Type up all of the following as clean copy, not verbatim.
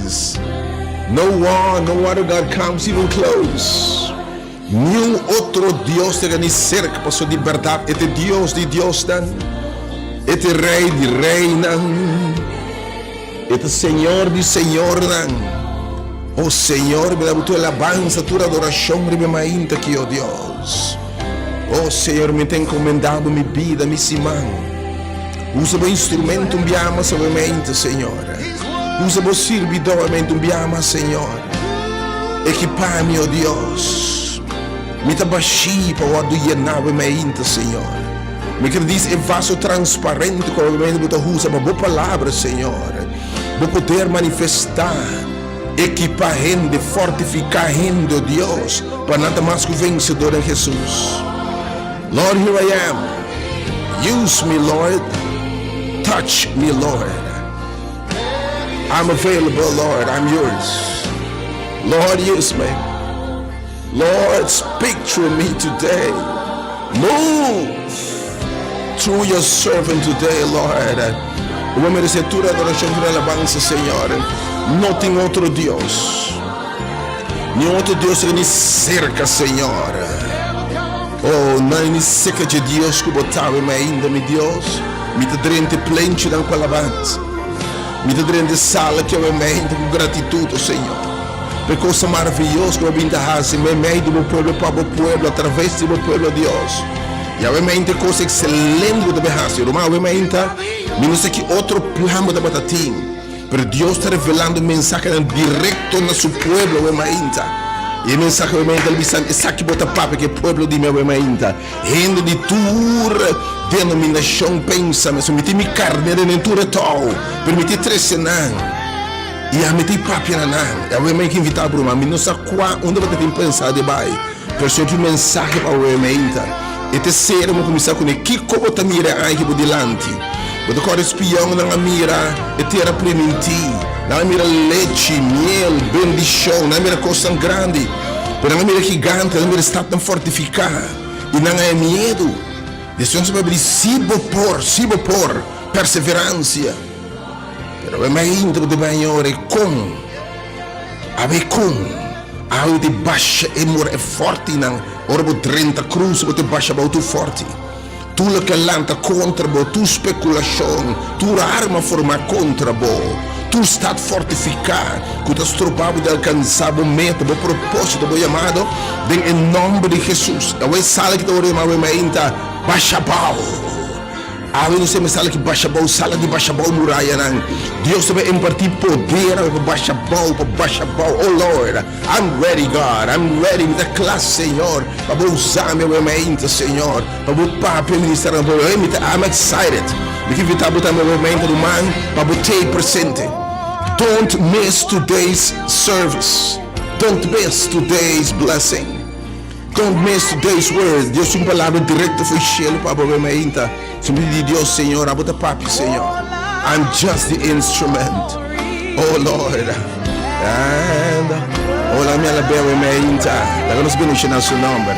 praise. No one, no other God comes even close. Niun otro Dios ta yega ni serka, pasobra di bèrdat e ta e Dios di diosnan, e ta e Rei di reinan, e ta Señor di señornan. O Señor, mi ta bo tur alabansa, tur adorashon riba e mainta aki, o Dios. O Señor, mi ta encomendá bo mi bida, mi siman. Usa bo instrumento un biaha mas awe mainta, Señor. Usa bo sirbidó awe mainta un biaha mas, Señor. Ekipá mi, o Dios. Mi ta bashí pa wòrdu yená awe mainta, Señor. Mi ker dis e vaso transparente ku awe mainta bo ta usa pa bo palabra, Señor. Bo poder manifestá, ekipá hende, fortifiká hende, o Dios, pa nan ta mas ku vensedor den Hesus. Lord, here I am. Use me, Lord. Touch me, Lord. I'm available, Lord. I'm yours. Lord, use me. Lord, speak through me today. Move through your servant today, Lord. Bo merece tur adoracion, tur alabanza, Señor. No tin otro Dios. Ni otro Dios ni cerca, Señor. Oh, no ni cerca de Dios ku bo tawe me ainda, mi Dios. Mi ta drente plenchinan ku alabanza. Mi ta drente sala ki awe mente ku gratitud, oh Señor. Pa e kosnan maravioso ku bo a bin ta hasi meimei di bo pueblo, pa bo pueblo, atraves di bo pueblo, Dios. I awe mente kos ekselente ku bo ta bin hasi. Ruman, awe mente mi no sa ki otro plan bo tabata tin, pero Dios ta revelando mensahenan direkto na su pueblo awe mainta. I e mensahe awe mainta lo bisa, Esaki bo ta papia ku e pueblo di mi awe mainta. Hende di tur denominashon pensa mesun, Mi tin mi karnera den tur e tou, pero mi tin trese nan i ami tin papia na nan. I awe mi a invitá bo ruman, mi no sa kua unda bo ta tin pensa di bai, pero Señor tin un mensahe pa awe meinta. E ta sera bo kuminsá kuné. Kiko bo ta mira e aña bo dilanti? Bo ta kòrda e spionnan a mira e tera primintí, nan a mira lechi, miel, bendishon, nan a mira kosnan grandi. Pero nan a mira gigante, nan a mira statnan fortifiká, i nan a e miedu. Despues nan a di, Si bo por, si bo por, perseveransia. Pero awe mainta bo ta bai ora e kon, awe e kon, awe ta basha e mura e fòrtinan, ora bo drenta krus bo ta basha abou tur fòrti. Tur loke a lanta kontra bo, tur spekulashon, tur arma formá kontra bo, tur stat fortifiká ku ta stroba bo di alkansá bo meta, bo propósito, bo yamado, den e nòmber di Hesus. Awe e sala ki ta wòrdu yamá awe mainta Basha Bou. Awe nos ta yama e sala ki Basha Bou, sala di Basha Bou murayanan. Dios ta bai impartí poder awe pa basha bou, pa basha bou. Oh Lord! I'm ready God, I'm ready, mi ta kla Señor, pa bo usa mi awe mainta Señor, pa bo papia ministra na pueblo, mi ta, I'm excited, mi ke invita bo tambe awe mainta ruman, pa bo tei presente, don't miss today's service, don't miss today's blessing, don't miss today's word, Dios tin un palabra directo for cielo pa bo awe mainta, si mi di Dios Señor, abo ta papia Señor, I'm just the instrument, oh Lord. And hola mi alab'é awe meinta. Laga nos bendiciona su nomber.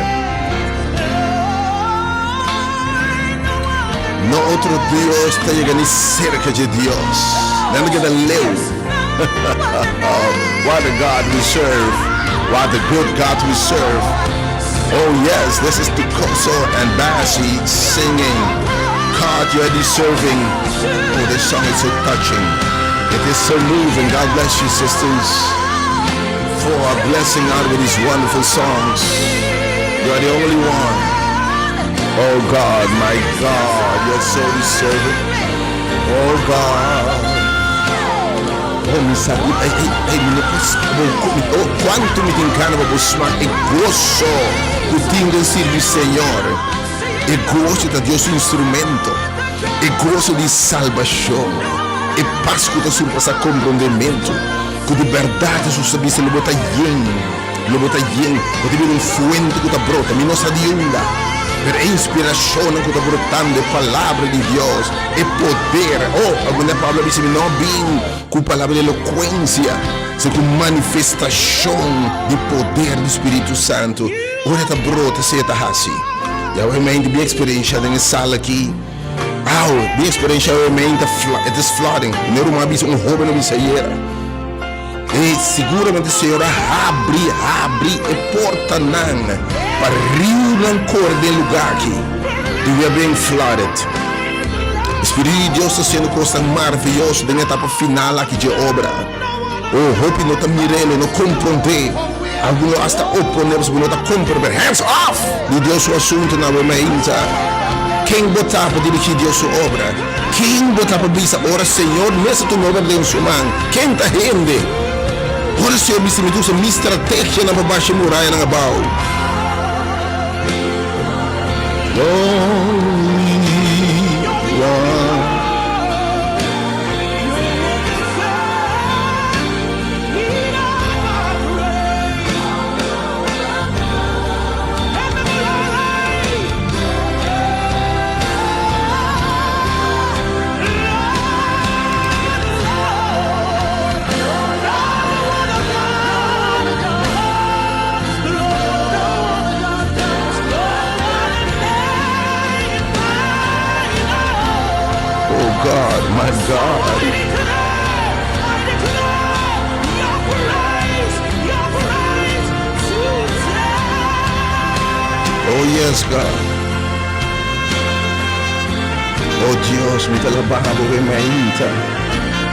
No otro Dios ta yega ni cerca dje Dios. Nan ta keda leu. What a God we serve. What a good God we serve. Oh yes, this is Picoso and Bassy singing. God, you are deserving. Oh, this song is so touching. It is so moving. God bless you, sisters, for blessing out with these wonderful songs. You are the only one. Oh God, my God, you're so deserving. Oh God. Oh, mi sa, hey, hey, hey, mi no por oh, kuantu mi tin gana pa bo smak e goso ku tin den sirbi Señor. E goso ta Dios su instrumento. E goso di salbashon, e pas ku ta surpasá komprondementu, ku di bèrdat Hesus ta bisa lo bo ta yen, lo bo ta yen, bo ta bira un fuente ku ta brota. Mi no sa di unda, pero e inspirashonnan ku ta brotando, e Palabra di Dios, e poder. Oh, algun dia Pablo a bisa mi no bin ku palabra di elokuensia, sino ku manifestashon di poder di Spiritu Santu. Ora e ta brota, esei e ta hasi. Yahweh mente mi experiencia den e sala aki. Aw, mi experiencia Yahweh mente ta it is flooding. Mi ruman a bisa un hoben a bisa ayera. E siguramente Señor a habri, habri e portanan pa riunan kore den lugá aki. I we are being flooded. E Spiritu di Dios ta hasiendo kosnan maravioso den e etapa final aki dje obra. Oh, hopi no ta mir'é, lo no komprondé. Algun lo asta oponé pasobra bo no ta komprondé. Hands off di Dios su asuntunan, bo mainta. Ken bo ta pa dirigí Dios su obra? Ken bo ta pa bisa ora Señor mes a tuma obra den su man? Ken ta hende? Ora Señor bisa mi ta usa mi strategianan pa basha e murayanan abou. Only one. Oh God, my God. Oh yes, God. Oh Dios, mi ta alabá bo e mainta.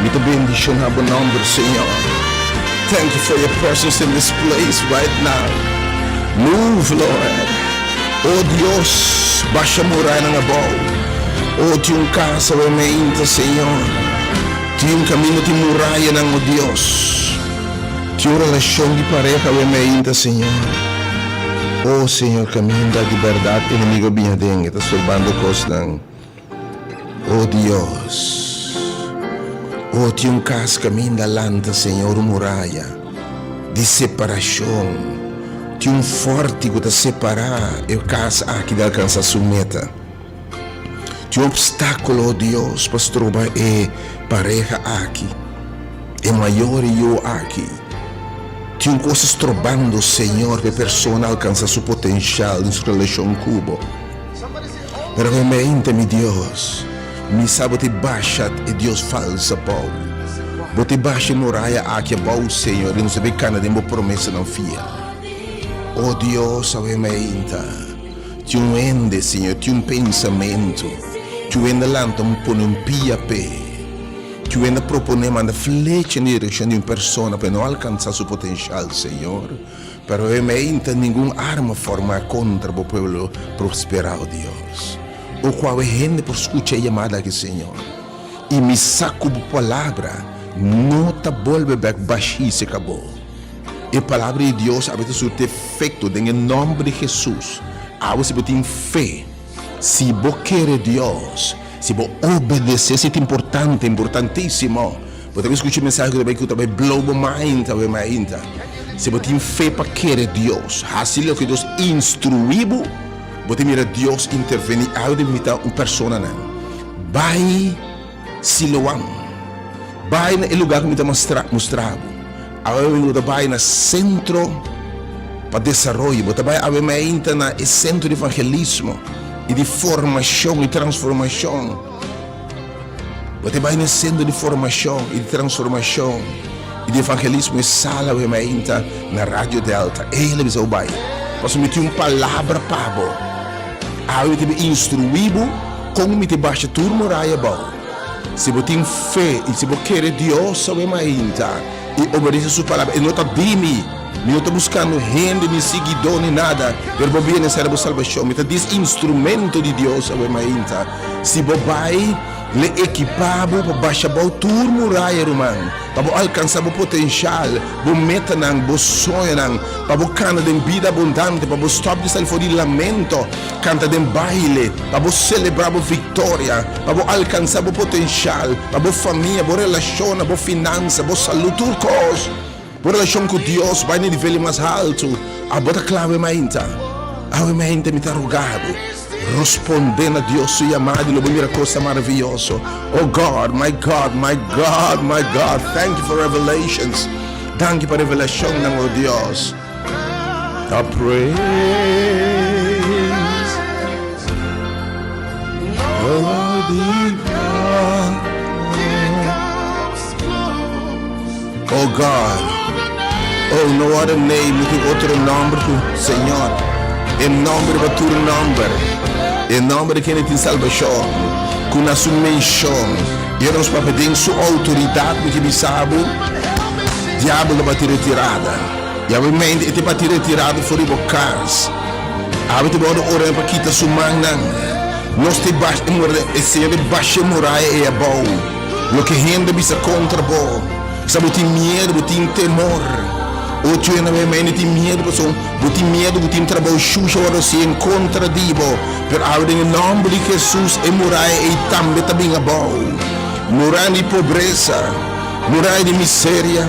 Mi ta bendishoná bo nòmber, Señor. Thank you for your presence in this place right now. Move, Lord. Oh Dios, basha murainan abou. Oh, tin un casa e mainta, Señor. Tin un camino, tin murayanan, oh Dios. Tin un relacion di pareha e mainta, Señor. Oh Señor, caminda di berdad enemigo bin aden, e ta storbando cosnan. Oh Dios, oh tin un cas caminda lanta, Señor, un muraya di separacion. Tin un forti cu ta separa e cas aki di alcansa su meta. Tin un obstaculo, oh Dios, pa stroba e pareha aki, e mayor y yu aki. Tin un cos ta strobando, Señor, pa e persona alcansa su potencial den su relacion cu bo. Pero mi mente, mi Dios, mi sa bo ta basha e dios falso abou. Bo ta basha e muraya aki abou, Señor, i nos ta bay cana den bo promesanan fiel. O Dios, awe mainta, tin un hende, Señor, tin un pensamento, tin un hende a lanta un pone un pia p'e, tin un hende a propone manda flecha den direccion di un persona pa e no alcansa su potencial, Señor. Pero e meinta ningun arma formá kontra bo pueblo prosperá, o Dios. O ku awe hende por skucha e yamada aki, Señor. I mi sa ku bo palabra no ta bolbe bèk bashí serka bo. E palabra di Dios awe ta surti efekto den e nòmber di Hesus. Awe si bo tin fe, si bo kere Dios, si bo obedesé, esei ta importante, importantísimo. Bo ta bin skucha e mensahe ku ta bai ku ta bai blow bo mind awe mainta. Si bo tin fe pa kere Dios, hasi loke Dios instruí bo, bo ta mira Dios intervení. Awe ta invitá un personanan, bai Siloam, bai na e lugá ku mi ta mustra bo. Awe bo ta bai na sentro pa desaroyo, bo ta bai awe mainta na e sentro di evangelismo i di formashon i transformashon. Bo ta bai na e sentro di formashon i di transformashon i di evangelismo e sala awe mainta na Radio Delta. Ei el a bisa bo bai, pasobra mi tin un palabra pa bo. Awe mi ta bin instruí bo kon mi ta basha tur muraya abou. Si bo tin fe i si bo kere Dios awe mainta i obedese su palabra, e no ta di mi, mi no ta buskando hende ni siguidó ni nada, pero bo bienestar i bo salbashon. Mi ta dis instrumento di Dios awe mainta. Si bo bai, l'e ekipá bo pa basha bou tur muraya, ruman, pa bo alkansá bo potenshal, bo metanan, bo soñonan, pa bo kana den bida abundante, pa bo stòp di sali for di lamento, kanta den baile, pa bo selebrá bo viktoria, pa bo alkansá bo potenshal, pa bo famia, bo relashonnan, bo finansa, bo salú, tur kos. Bo relashon ku Dios bai na nivel mas haltu. Abo ta kla awe mainta? Awe mainta mi ta roga bo, rospondé na Dios su yamada i lo bo mira kosnan maravioso. Oh God, my God, my God, my God, thank you for revelations. Danki pa revelashonnan, oh Dios. I praise the Lord. Oh God. Oh, no other name, no tin otro nòmber ku Señor. E nòmber riba tur nòmber. E nòmber di kende tin salbashon, ku na su menshon, i ora nos papia den su outoridat, mi ke bisa bo, diabel ta bati retirada. I awe mente e ta bati retirada for di bo kas. Awe ta wòrdu ora pa kita su mannan. Nos ta basha e muraya, e Señor ta basha e muraya ei abou. Loke hende bisa kontra bo, sa bo tin miedu, bo tin temor. Ocho hende awe mente tin miedu pasobra bo tin miedu ku tin trabou shusha wòrdu hasi en kontra di bo. Pero awe den e nòmber di Hesus e muraya ei tambe ta bin abou. Muraya di pobresa, muraya di miseria.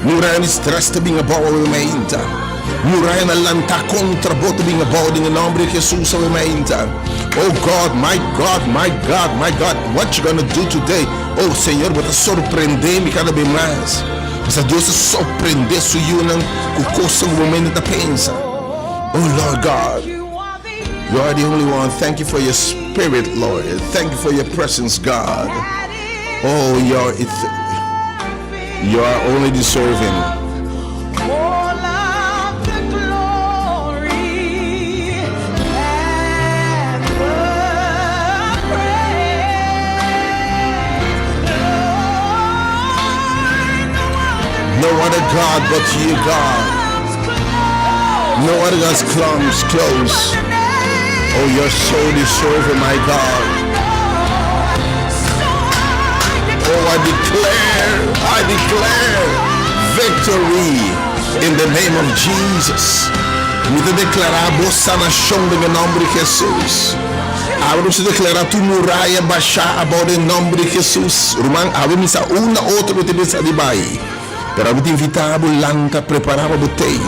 Muraya di stress ta bin abou awe mainta. Muraya na lantá kontra bo ta bin abou den e nòmber di Hesus awe mainta. Oh God, my God, my God, my God, what you gonna do today? Oh Señor, bo ta sorprendé mi kada be mas. Pasobra Dios ta sorprendé su yunan ku kosnan ku bo mente ta pensa. Oh Lord God, you are the only one. Thank you for your spirit, Lord. Thank you for your presence, God. Oh, your, You are only deserving. No other God but you, God. No other God comes close. Oh, you're so deserving, my God. Oh, I declare, I declare victory in the name of Jesus. Mi ta deklará bo sanashon den e nòmber di Hesus. Awe nos ta deklará tur muraya bashá abou den nòmber di Hesus. Ruman, awe mi sa un na otro ku ta pensa di bai. Pero awe mi ta invitá bo lanta, prepará pa bo tei.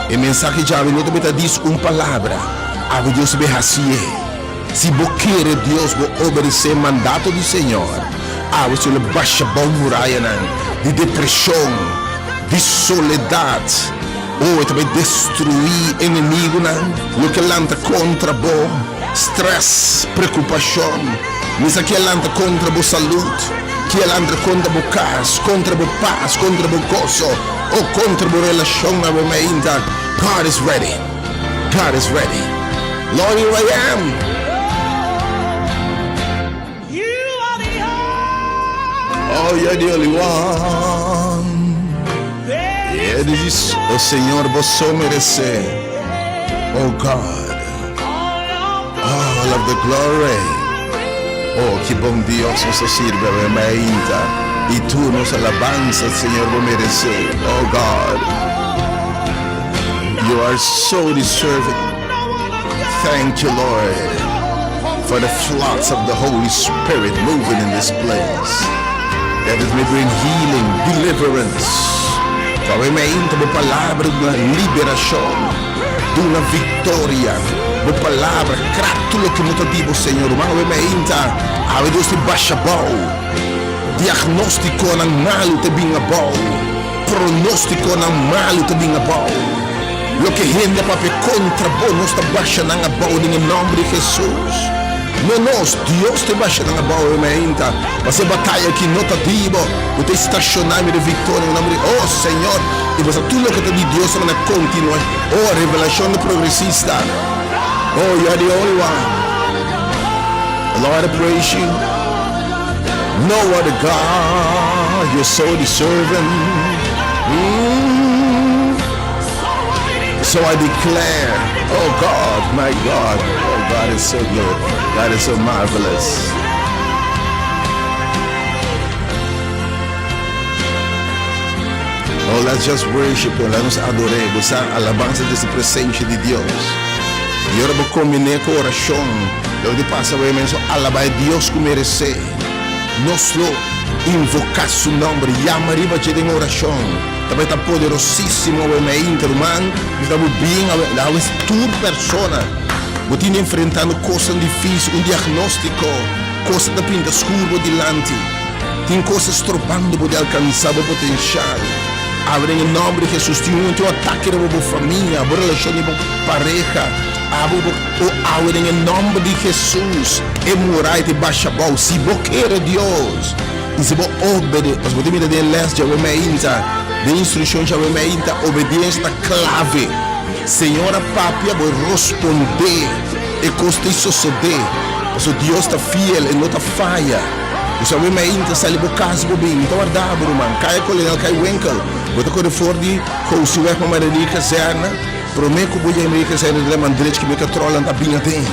E mensahe djawe no ta beta dis un palabra. Awe Dios ta bin hasié. Si bo kere Dios, bo obedesé mandato di Señor, awe si lo basha bou murayanan di depreshon, di soledat. Oh, e ta bai destruí enemigunan, loke lanta kontra bo, strès, preokupashon. Mi sa ke a lanta kontra bo salud, ke a lanta kontra bo kas, kontra bo pas, kontra bo goso, oh, kontra bo relashon awe mainta. God is ready. God is ready. Lord, here I am. Oh, you're the only one. Yeah, this is, oh Señor, bo so meresé. Oh God. All of the glory. Oh, ki bon Dios nos ta sirbi awe mainta. I tur nos alabansa, Señor, bo meresé. Oh God. You are so deserving. Thank you, Lord, for the floods of the Holy Spirit moving in this place. That it may bring healing, deliverance. Awe mainta bo palabra duna liberashon, duna viktoria. Bo palabra krak tur loke no ta di bo, Señor. Ruman, awe mainta, awe Dios ta basha bou. Diagnóstikonan malu ta bin abou. Pronóstikonan malu ta bin abou. Loke hende a papia kontra bo, nos ta basha nan abou den e nòmber di Hesus. No nos, Dios ta basha nan abou e mainta. Pasobra e bataya aki no ta di bo. Bo ta estashoná mira e viktoria den e nòmber di, Oh, Señor! I bo sa tur loke ta di Dios ta manda kontinuá. Oh, revelashon di progresista. Oh, you are the only one. Lord, I praise you. No other God, you're so deserving. So I declare, oh God, my God, oh God is so good, God is so marvelous. Oh, let's just worship Him, let us ador'é, bosa alabansa di su presencia di Dios. I ora bo kombiné ku orashon, lo di pasa bo e mes alabá e Dios ku meresé. Nos lo invoká su nòmber, yama riba dje den orashon. Ta bai ta poderosísimo awe mainta, ruman. Mi ta bo bien awe, awe tur persona bo tin di enfrentando kosnan difísil, un diagnóstiko, kosnan ta pinta skur bo dilanti, tin kos ta strobando bo di alkansá bo potenshal. Awe den e nòmber di Hesus tin un atake riba bo famia, bo relashon di bo pareha. Abo bo o awe den e nòmber di Hesus e murai ta basha abou. Si bo kere Dios. I si bo obede, pasobra bo ta mira den e lès djawe meinta, den instrukshon djawe meinta, obediensia ta klave. Señor a papia, bo rospondé, e kos ta sosodé, pasobra Dios ta fiel, e no ta faya. Bo sabe meinta, sali bo kas bo bin, mi ta warda bo ruman, kaya Kolonel Kai Winkel, bo ta kore for di Gosiweg pa Marelie Kazerne, promé ku bo yega Marelie Kazerne dre man drech ki mekatròlnan ta bin aden.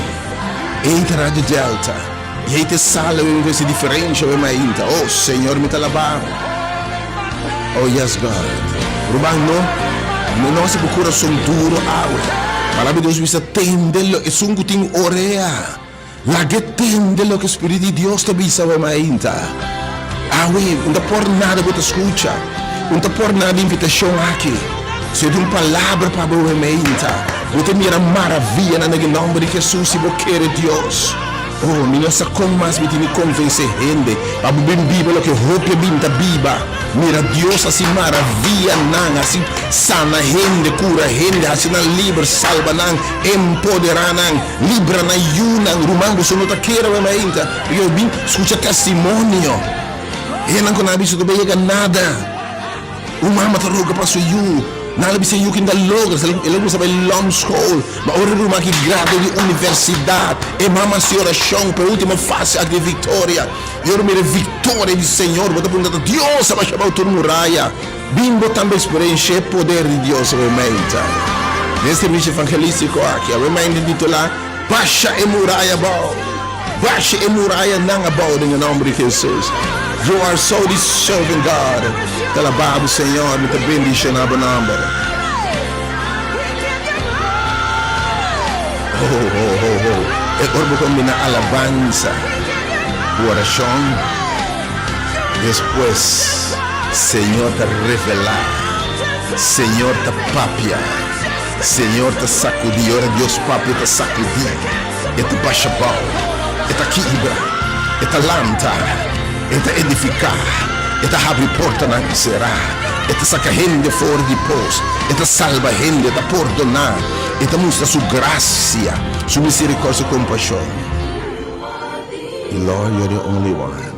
Ei ta Radio Delta. I ei ta e sala wen mi por hasi diferensha wen mi a inta. Oh, Señor, mi ta alabá Bo. Oh, yes, God. Ruman, no, no no hasi bo kurason duru awe. Palabra di Dios bisa, Tende lo, esun ku tin orea, lag'é tende loke Spiritu di Dios ta bisa wen mi a inta. Awe, un ta por nada bo ta skucha. Un ta por nada invitashon aki. Si tin un palabra pa bo wen mi a inta, bo ta mira maravianan den e nòmber di Hesus si bo kere Dios. Oh, mi no sa kon mas mi tin di konvensé hende pa bo bin biba loke hopi a bin ta biba. Mira Dios hasi maravianan, hasi sana hende, kura hende, hasi nan liber, salba nan, empoderá nan, libra nan yunan. Ruman, boso no ta kere awe mainta, pero bin skucha testimonio. Hendenan ku nan a bisa no ta yega nada. Un mama ta roga pa su yu. Nan a bisa e yu ki no ta logra. El a kuminsá bai lòm skol. Ma ora e ruman ki gradua di universidat, e mama hasi orashon pa e ultimo fase aki di viktoria. I ora mira e viktoria di Señor, bo ta puntra ta Dios a basha bou tur muraya. Bin bo tambe eksperenshia e poder di Dios awe meinta. Den e servisio evangelístiko aki, awe meinta intitulá Basha e muraya abou. Basha e murayanan abou den e nomber di Jesus. You are so deserving God. Ta alaba bo Señor, mi ta bendiciona bo nomber. Oh, oh, oh, oh. E ora bo combina alabansa cu oracion, despues Señor ta revela, Señor ta papia, Señor ta sacudi. Ora Dios papia ta sacudi. E ta basha bou, e ta kibra, e ta lanta, e ta edifiká, e ta habri portanan será, e ta saka hende for di pos, e ta salba hende, e ta pordoná, e ta mustra su grasia, su miserikòrdia, su kompashon. Lord, you're the only one.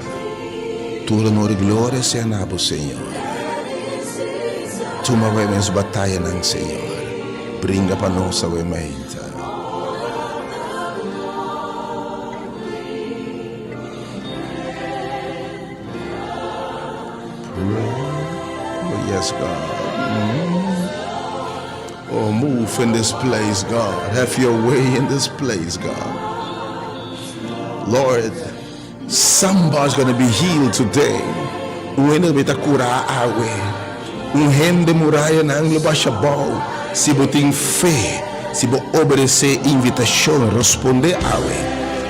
Tur honor i gloria sea na bo, Señor. Tuma away nos batayanan, Señor. Bringa pa nos away mainta. Oh, yes, God. Mm. Oh, move in this place, God. Have your way in this place, God. Lord, Somebody's gonna be healed today. Un hende lo ta kurá awe. Un hende murayanan lo basha bou. Si bo tin fe, si bo obedesé invitashon, rospondé awe,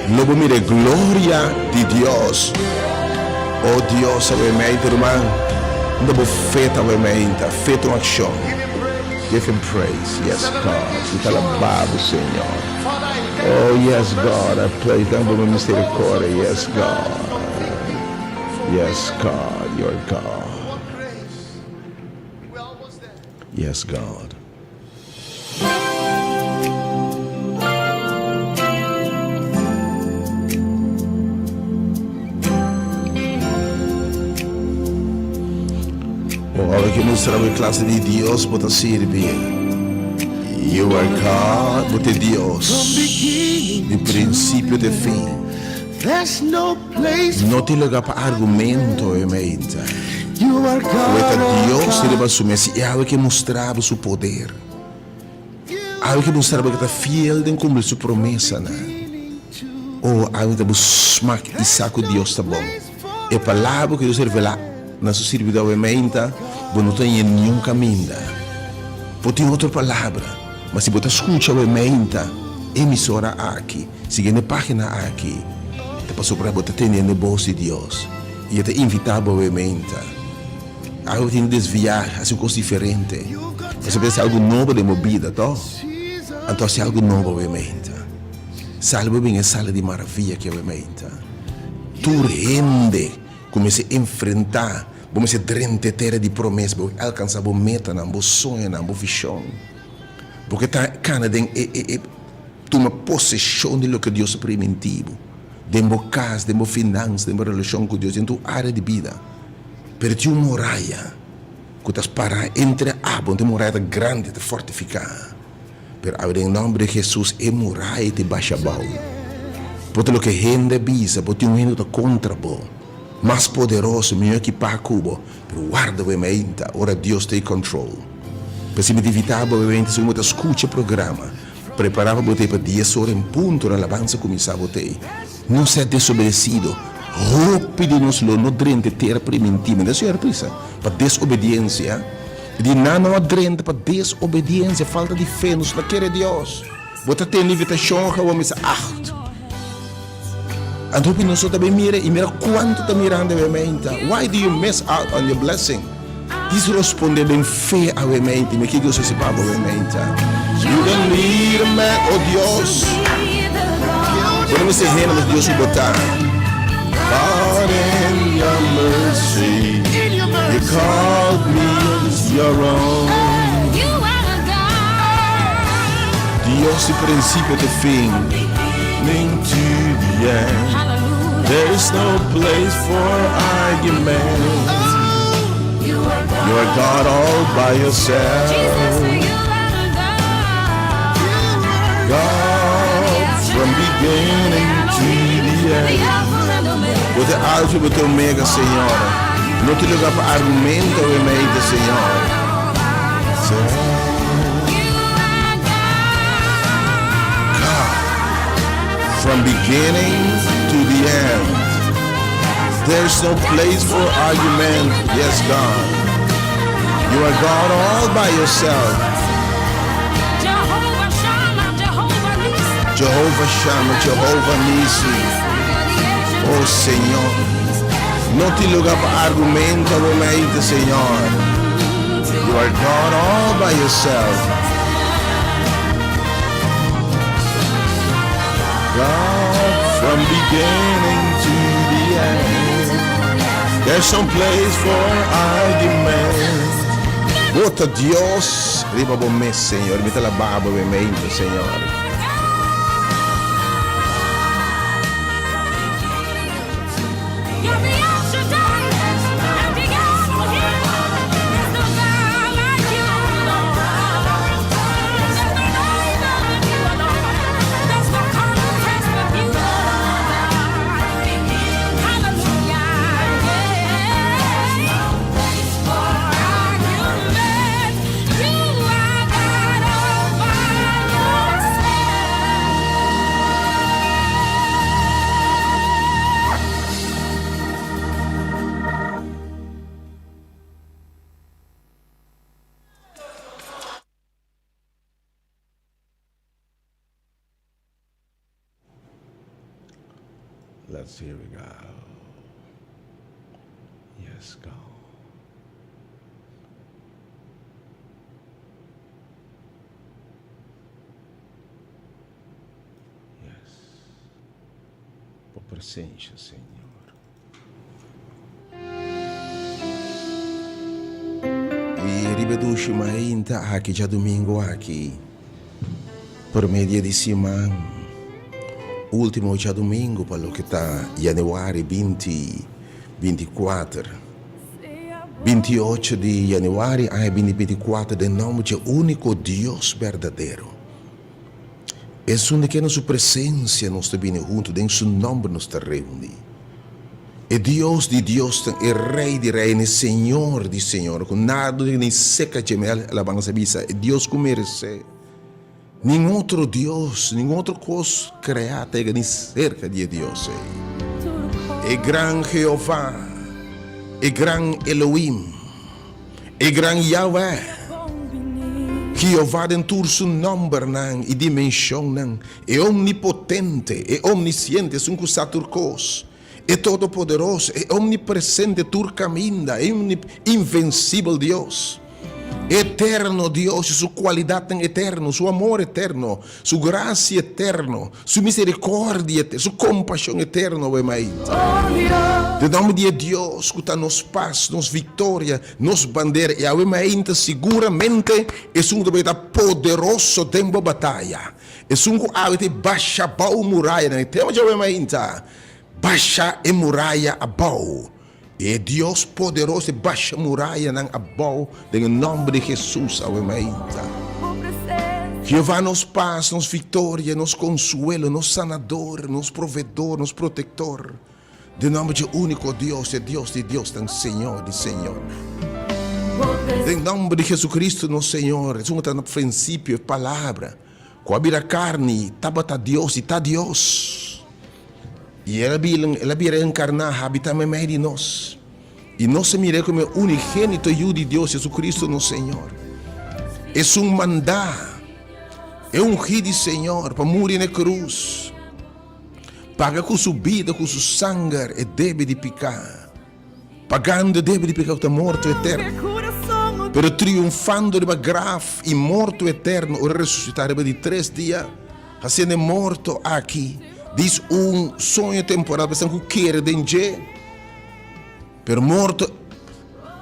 lo bo mira e gloria di Dios. O Dios, awe meinta, ruman, unda bo fe ta awe meinta? Fe ta un akshon. Give him praise. Yes, God. Mi ta alabá bo, Señor. Oh yes God I pray thank bo misericordia yes God yes God your God yes God. Oh, ora ke mustra bo e klase di Dios bo ta sirbi. You are God, bo ta e Dios di prinsipio te fin. No tin lugar pa argumento e meinta. Ku e ta Dios riba su mes i awe ke mustra bo su poder. Awe ke mustra bo ke ta fiel den kumpli su promesanan. Oh, awe ta bo smak i sa ku Dios ta bon. E palabra ku Dios a revelá na su sirbidó awe meinta, bo no ta haña niun kaminda. Por tin otro palabra, ma si bo ta skucha awe meinta e emisora aki, siguiendo e página aki, ta pasobra bo ta teniendo e bos di Dios i e ta invitá bo awe meinta. Awe bo tin di desviá, hasi un kos diferente. Pasobra bo ta hasi algu nobo den bo bida, tò? Anto hasi algu nobo awe meinta. Sali bo bin e sala di maravia ki awe meinta. Tur hende ku mester enfrentá, bo mester drenta e tera di promes, bo alkansá bo metanan, bo soñonan, bo vishon. Bo ke ta kana den e e e tuma poseshon di loke Dios a primintí bo. Den bo kas, den bo finansa, den bo relashon ku Dios, den tur área di bida. Pero tin un muraya ku ta pará entre abo, anto e muraya ta grandi, ta fortifiká. Pero awe den nòmber di Hesus e muraya ta basha abou. Por ta loke hende a bisa, por tin un hende ku ta kontra bo, mas poderoso, mihó ekipá ku bo, pero warda bo e meinta ora Dios ta e control. P'esei mi ta invitá bo awe meinta segun bo ta skucha e programa, prepará pa bo ta ei pa dies ora en punto ora alabansa kuminsá bo ta ei. No sea desobedesido. Hopi di nos lo no drenta e tera primintí. Mira Señor a bisa, pa desobediencia. Di nan no a drenta pa desobediencia, falta di fe, nos no kere Dios. Bo ta tende invitacion awe misa acht. Anto hopi nos no ta bin mira y mira cuanto ta mirando awe meinta. Why do you miss out on your blessing? Dis rosponde den fe awe meinta. Mi ke Dios hasi pa bo awe meinta. You don't need a man, oh Dios. Bo no mester hende, mas Dios ku bo ta. But in your mercy, you called me as your own. Dios di principio te fin. To the end. There is no place for argument. You are God all by yourself. God from beginning to the end. Bo ta Alfa y bo ta Omega, Señor. No tin lugar pa argumento awe meite, Señor. God from beginning to the end. There's no place for argument. Yes, God. You are God all by yourself. Jehovah Shammah, Jehovah Nisi. Oh Señor. No tin lugar pa argumento, awe Señor. You are God all by yourself. God from beginning to the end. There's no place for argument. Bo ta Dios riba bo mes, Señor. Mi ta alabá bo mente, Señor. Let's here we go. Yes, go. Yes. Bo presencia, Señor. I riba e dushi mainta aki djadumingu aki, promé dia di siman, último djadumingu pa loke ta yanüari binti 24, 28 di yanüari aña binti 24 den nòmber dje úniko Dios berdadero. Esun di ken na su presensia nos ta bini huntu, den su nòmber nos ta reuní. E Dios di diosnan, e Rei di reinan, e Señor di señornan, ku nada no ni seka dje mi alabansa bisa, e Dios ku meresé. Ningun otro dios, ningun otro kos kreá ta yega ni serka di e Dios ei. E gran Jehová, e gran Elohim. E gran Yahweh, Jehová den tur su nòmbernan i dimenshonnan, e Omnipotente, e Omnisiente, esun ku sa tur kos, e Todopoderoso, e Omnipresente tur kaminda, e Invensibel Dios. Eterno Dios i su kualidatnan eterno, su amor eterno, su grasia eterno, su miserikordia eterno, su kompashon eterno awe mainta. Den nòmber di e Dios ku ta nos pas, nos viktoria, nos bandera i awe mainta siguramente esun ku ta bai ta poderoso den bo bataya, esun ku awe ta basha bou murayanan. E tema djawe mainta, Basha e muraya abou. E Dios poderoso e basha murayanan abou den e nòmber di Hesus awe mainta. Jehová nos pas, nos viktoria, nos konsuelo, nos sanador, nos provedor, nos protektor. Den nòmber dje úniko Dios, e Dios di diosnan, Señor di señornan. Den nòmber di Hesukristu nos Señor, esun ku ta na prinsipio, e Palabra, ku a bira karni, tabata Dios i ta Dios. I el a bira, el a bira enkarná, habitá meimei di nos. I nos a mir'é komo e unigénito Yu di Dios, Jesucristo nos Señor. Esun mandá, e ungí di Señor, pa muri na e krus, paga ku su bida, ku su sanger, e debe di piká. Pagando e debe di piká ku ta morto eterno, pero triunfando riba graf i morto eterno ora resusitá riba di tres dia, hasiendo e morto aki dis un soño temporal pa esnan ku kere den dje, pero morto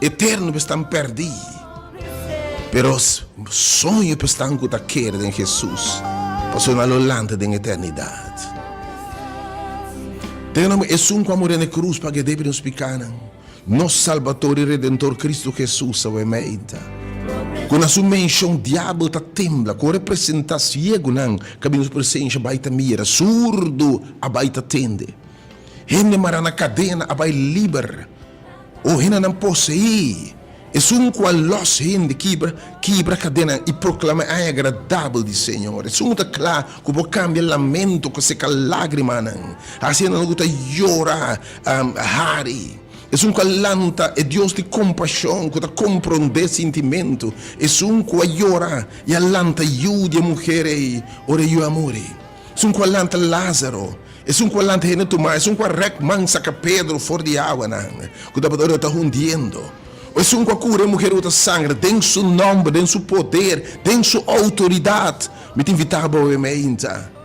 eterno pa esnan pèrdí. Pero soño pa esnan ku ta kere den Hesus, pasobra nan lo lanta den eternidat. Den nomber esun ku a muri na e krus pa gedebi nos pikanan, nos Salbator i Redentor Kristu Hesus awe meinta. Ku na su menshon diabel ta tembla, ku ora e presentá siegunan ka bini su presensha bai ta mira, surdu a bai ta tende, hende mará na kadena a bai liber. O hendenan poseí Esun ku a lòs hende, kibra, kibra kadenanan i proklama e aña agradabel di Señor. Esun ku ta kla ku por kambia lamento ku seka lágrimanan, hasi hendenan ku ta yora hari. Esun ku a lanta e Dios di kompashon ku ta komprondé sintimentu. Esun ku a yora i a lanta yu di e muher ei ora e yu a muri. Esun ku a lanta Lázaro. Esun ku a lanta hende tuma, esun ku a rèk man saka Pedro for di awanan ku tabata ora ta hundiendo, o esun ku a kura e muher ku ta sangra, den su nòmber, den su poder, den su outoridat, mi ta invitá bo awe meinta.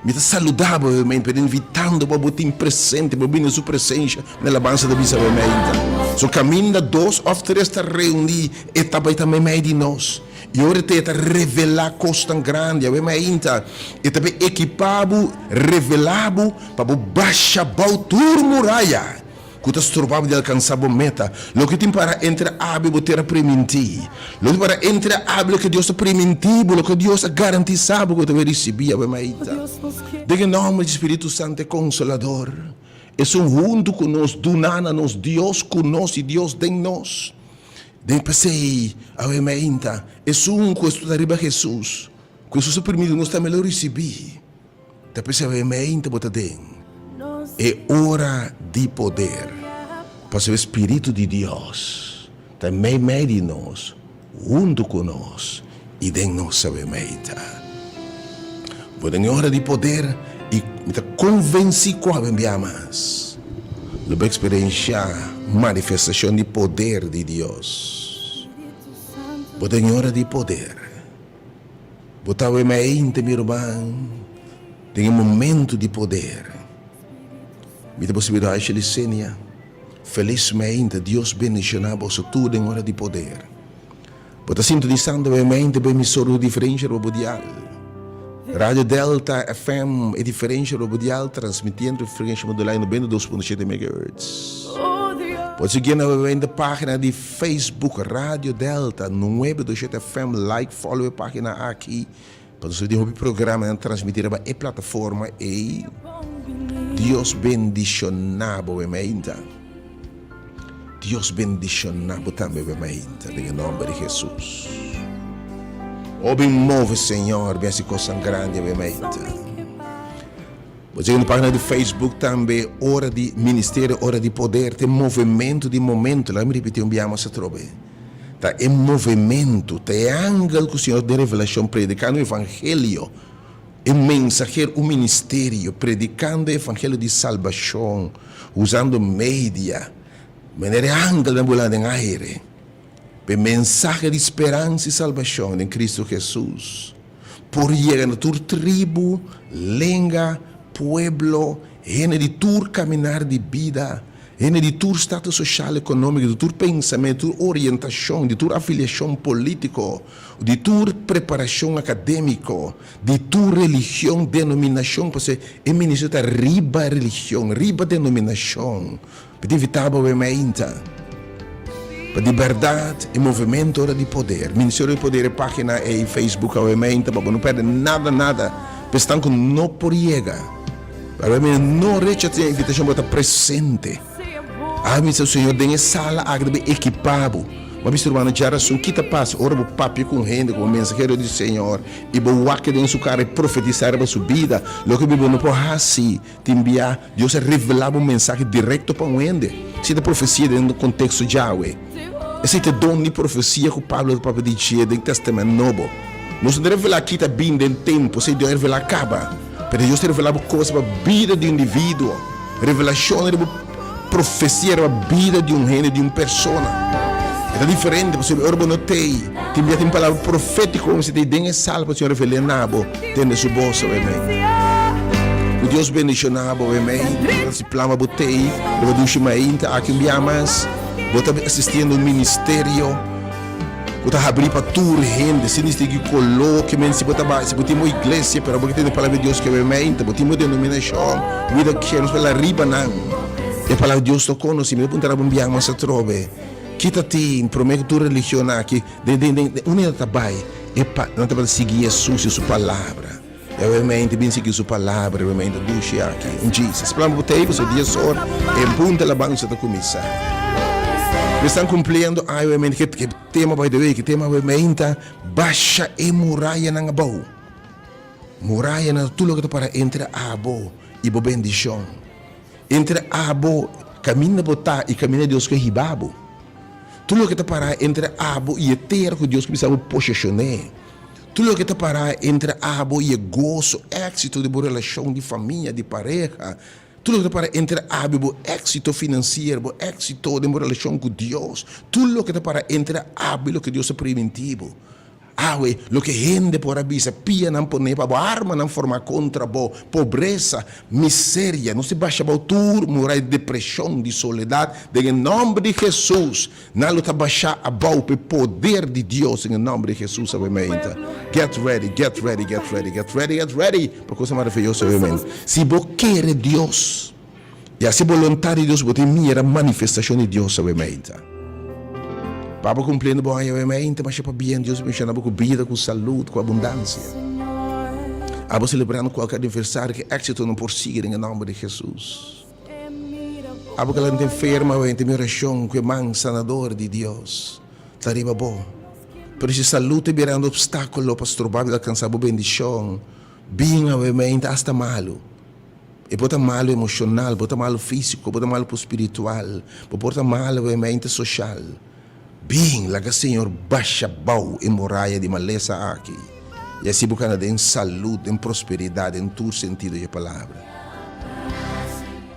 Mi ta saludá bo awe meinta, pero invitando bo, bo tin presente, bo bini den su presensha, mi alabansa ta bisa awe meinta. So kaminda dos òf tres ta reuní, e ta bai ta meimei di nos. I ora e ta revelá kosnan grandi awe mainta, e ta bin ekipá bo, revelá bo pa bo basha bou tur muraya ku ta stroba bo di alkansá bo meta. Loke tin para entre abo i bo tera primintí, loke tin para entre abo i loke Dios ta primintí bo, loke Dios a garantisá bo ku bo ta bai risibí awe mainta. Den e nòmber di Spiritu Santu e Konsolador, esun huntu ku nos, duná na nos, Dios ku nos i Dios den nos. Den p'esei, awe mainta, esun ku ta riba Hesus, ku Hesus a permiti nos tambe lo risibí. Ta p'esei awe mainta bo ta den e ora di poder, pasobra e Spiritu di Dios ta meimei di nos, huntu ku nos i den nos awe mainta. Bo den e ora di poder i mi ta konvensí ku awe bia mas lo bo eksperenshá manifestashon di poder di Dios. Bo den e ora di poder. Bo ta awe mainta mi ruman den e momento di poder. Mi ta bo sirbidor Aisha Licenia. Felis mainta. Dios bendishoná boso tur den ora di poder. Bo ta sintonisando e mente bo emisor di diferensha riba bo dial. Radio Delta FM, e diferensha riba bo dial, transmitiendo e frekuensha modulá di 92.7 megahertz. Bo ta sigui na e página di Facebook Radio Delta 927 FM, like, follow e página aki pa nos tin hopi programanan transmití riba e plataforma ei. Dios bendishoná bo e mainta. Dios bendiciona bo tambe be mainta den e nomber di Jesus. O bin move Señor, bin haci cosnan grandi be mainta. Bo chega na pagina di Facebook tambe, Ora di Ministerio, Ora di Poder, ta e movemento di momento. Laga mi ripiti un bia mas atrobe. Ta e movemento, ta e angel cu Señor den revelacion predicando e evangelio. E mensaher un ministerio predicando e evangelio di salbacion usando media manera e angelnan bula den aire. Pa e mensahe di speransa i salbashon den Kristu Hesus por yega na tur tribu, lenga, pueblo, hende di tur kaminar di bida, hende di tur status soshal, ekonómiko, di tur pensamentu, di tur orientashon, di tur afiliashon polítiko, di tur preparashon akadémiko, di tur religion, denominashon, pasobra e ministerio ta riba religion, riba denominashon. Mi ta invitá bo awe mainta pa di bèrdat e Movemento Ora di Poder, Ministerio di Poder e página ei Facebook awe mainta pa bo no pèrdè nada nada pa esnan ku no por yega. Awe mainta no rechasá e invitashon bo ta presente. Awe mi Señor den e sala aki ta bin ekipá bo. Bo a bisa rumannan djarason ki ta pasa ora bo papia ku un hende komo mensahero di Señor i bo wak den su kara i profetisá riba su bida loke bo no por hasi. Tin bia, Dios a revelá bo mensahe direkto pa un hende. Esei ta profesia den konteksto djawe. Esei ta e don di profesia ku Pablo ta papia di dje den Tèstamènt Nobo. Nos no ta revelá ki ta bin den tempu, esei Dios a revelá kaba. Pero Dios ta revelá bo kos riba bida di un individuo, revelashon riba profesia riba bida di un hende, di un persona. E ta diferente pasobra ora bo no t'ei, tin bia tin palabra profétiko ku mester t'ei den e sala pa Señor revel'é na bo, tende su bos awe-mei. Ku Dios bendishoná bo awe-mei. Si plama bo t'ei riba dushi mainta aki un bia mas, bo ta asistiendo un ministerio ku ta habrí pa tur hende, sin distingui koló, ke men si bo ta bai, si bo tin bo iglesia, pero bo ke tende palabra di Dios ke awe mainta, bo tin bo denominashon, we don't care, nos por la riba nan. E palabra di Dios no konosí, mi ta puntra bo un biaha mas atrobe, ki ta tin promé ku tur religion aki, den den den unda nan ta bai? E pa nan tabata sigui Hesus i su palabra. E obviamente bin sigui su palabra, obviamente dushi aki. Un Jesus. Plan bo tei pasobra dies or en punto alabansa ta cuminsa. Mi estan cumpliendo ay obviamente ke ke tema by the way, ke tema obviamente ta basha e murayanan abou. Murayanan ta tur loke ta para entre abo y bo bendicion. Entre abo, caminda bo ta y caminda Dios ke hiba bo. Tur loke ta para entre abo y e tera cu Dios ke bisa bo posesione. Tur loke ta pará entre abo i e goso, éksito di bo relashon di famia, di pareha, tur loke ta pará entre abo i bo éksito finansiero, bo éksito den bo relashon ku Dios, tur loke ta pará entre abo i loke Dios a primintí bo. Awe, loke hende por a bisa, pianan poné pa bo, armanan formá kontra bo, pobresa, miseria, nos ta basha bou tur murai di depreshon, di soledat, den e nòmber di Hesus. Nan lo ta bashá abou p'e poder di Dios den e nòmber di Hesus awe meinta. Get ready, get ready, get ready, get ready, get ready pa cosa maraviyoso awe meinta. Si bo kere Dios i hasi boluntat di Dios bo tin mira manifestashon di Dios awe meinta. Pa bo kumpliendo bo aña awe meinta masha pabien Dios bendishona bo ku bida, ku salud, ku abundansia. Abo selebrando kualke aniversario ku éksito no por sigui den e nòmber di Hesus. Abo ku a lanta enfermo awe ta mi orashon ku e man sanador di Dios ta riba bo. Pero si salud ta birando obstákulo pa stroba bo di alkansá bo bendishon, bin awe meinta asta malu. E por ta malu emoshonal, por ta malu físiko, por ta malu por spiritual, bo por ta malu awe meinta soshal. Bin, laga Señor basha bou e muraya di malesa aki, i asi bo kana den salud, den prosperidat, den tur sentido di e palabra.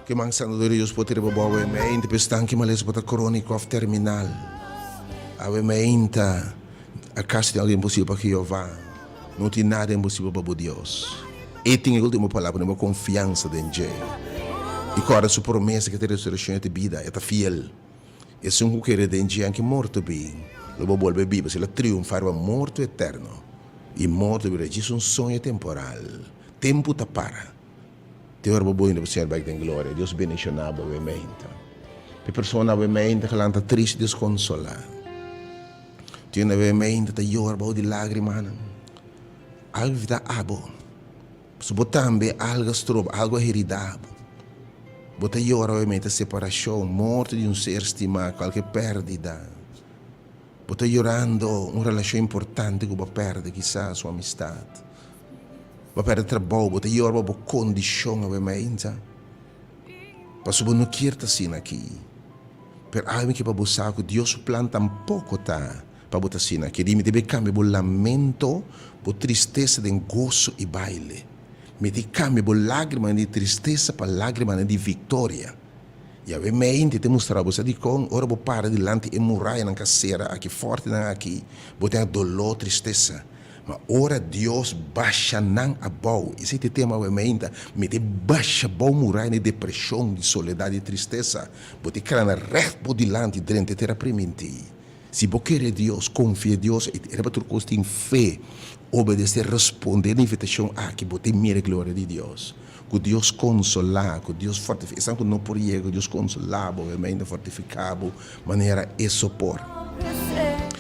Ke man sanador di Dios por tira pa bo awe meinta, pa esnan ki malesa por ta króniko òf terminal. Awe meinta, akaso tin algu imposibel pa Jehová? No tin nada imposibel pa bo Dios. E tin e último palabra, pone bo konfiansa den dje. I kòrda su promesa ke ta resurekshon i ta bida, e ta fiel. Esun ku kere den dje anke morto bin, lo bo bolbe biba, si el a triunfá riba morto eterno. I morto bira djis un soño temporal. Tempu ta para. Te ora bo bini bo Señor bek den gloria. Dios bendishoná bo awe meinta. E persona awe meinta ku lanta trist deskonsolá. Tin un awe meinta ta yora bou di lágrimanan. Algu ta abo. Pasobra bo tambe algu a stroba, algu a heridá bo. Bo ta yora obviamente separashon, morto di un ser stimá, kualke pèrdida. Bo ta yorando un relashon importante ku bo a pèrdè, kisas un amistat. Bo a pèrdè trabou, bo ta yora pa bo kondishon obviamente. Pasobra bo no kier ta asina aki. Pero algu mi ke pa bo sa ku Dios su plan tampoko ta pa bo ta asina aki. Di mi debe kambia bo lamento, bo tristesa den goso i baile. Mi di kambia bo lágrimanan di tristesa pa lágrimanan di viktoria. Yahweh mente ta mustra bo sa dikon ora bo para dilanti e murayanan ka sera aki, fòrtinan aki, bo tin doló, tristesa. Ma ora Dios basha nan abou, esei ta e tema awe meinta, mete basha bou muraya di depreshon, di soledat, di tristesa, bo ta krana règt bo dilanti drenta e tera primintí. Si bo kere Dios, konfia Dios i riba tur kos tin fe, obedesé, respondé na invitashon aki, bo ta mira e gloria di Dios. Ku Dios konsolá, ku Dios fortifiká. Esnan ku no por yega, ku Dios konsolá bo, obviamente fortifiká bo manera E so por.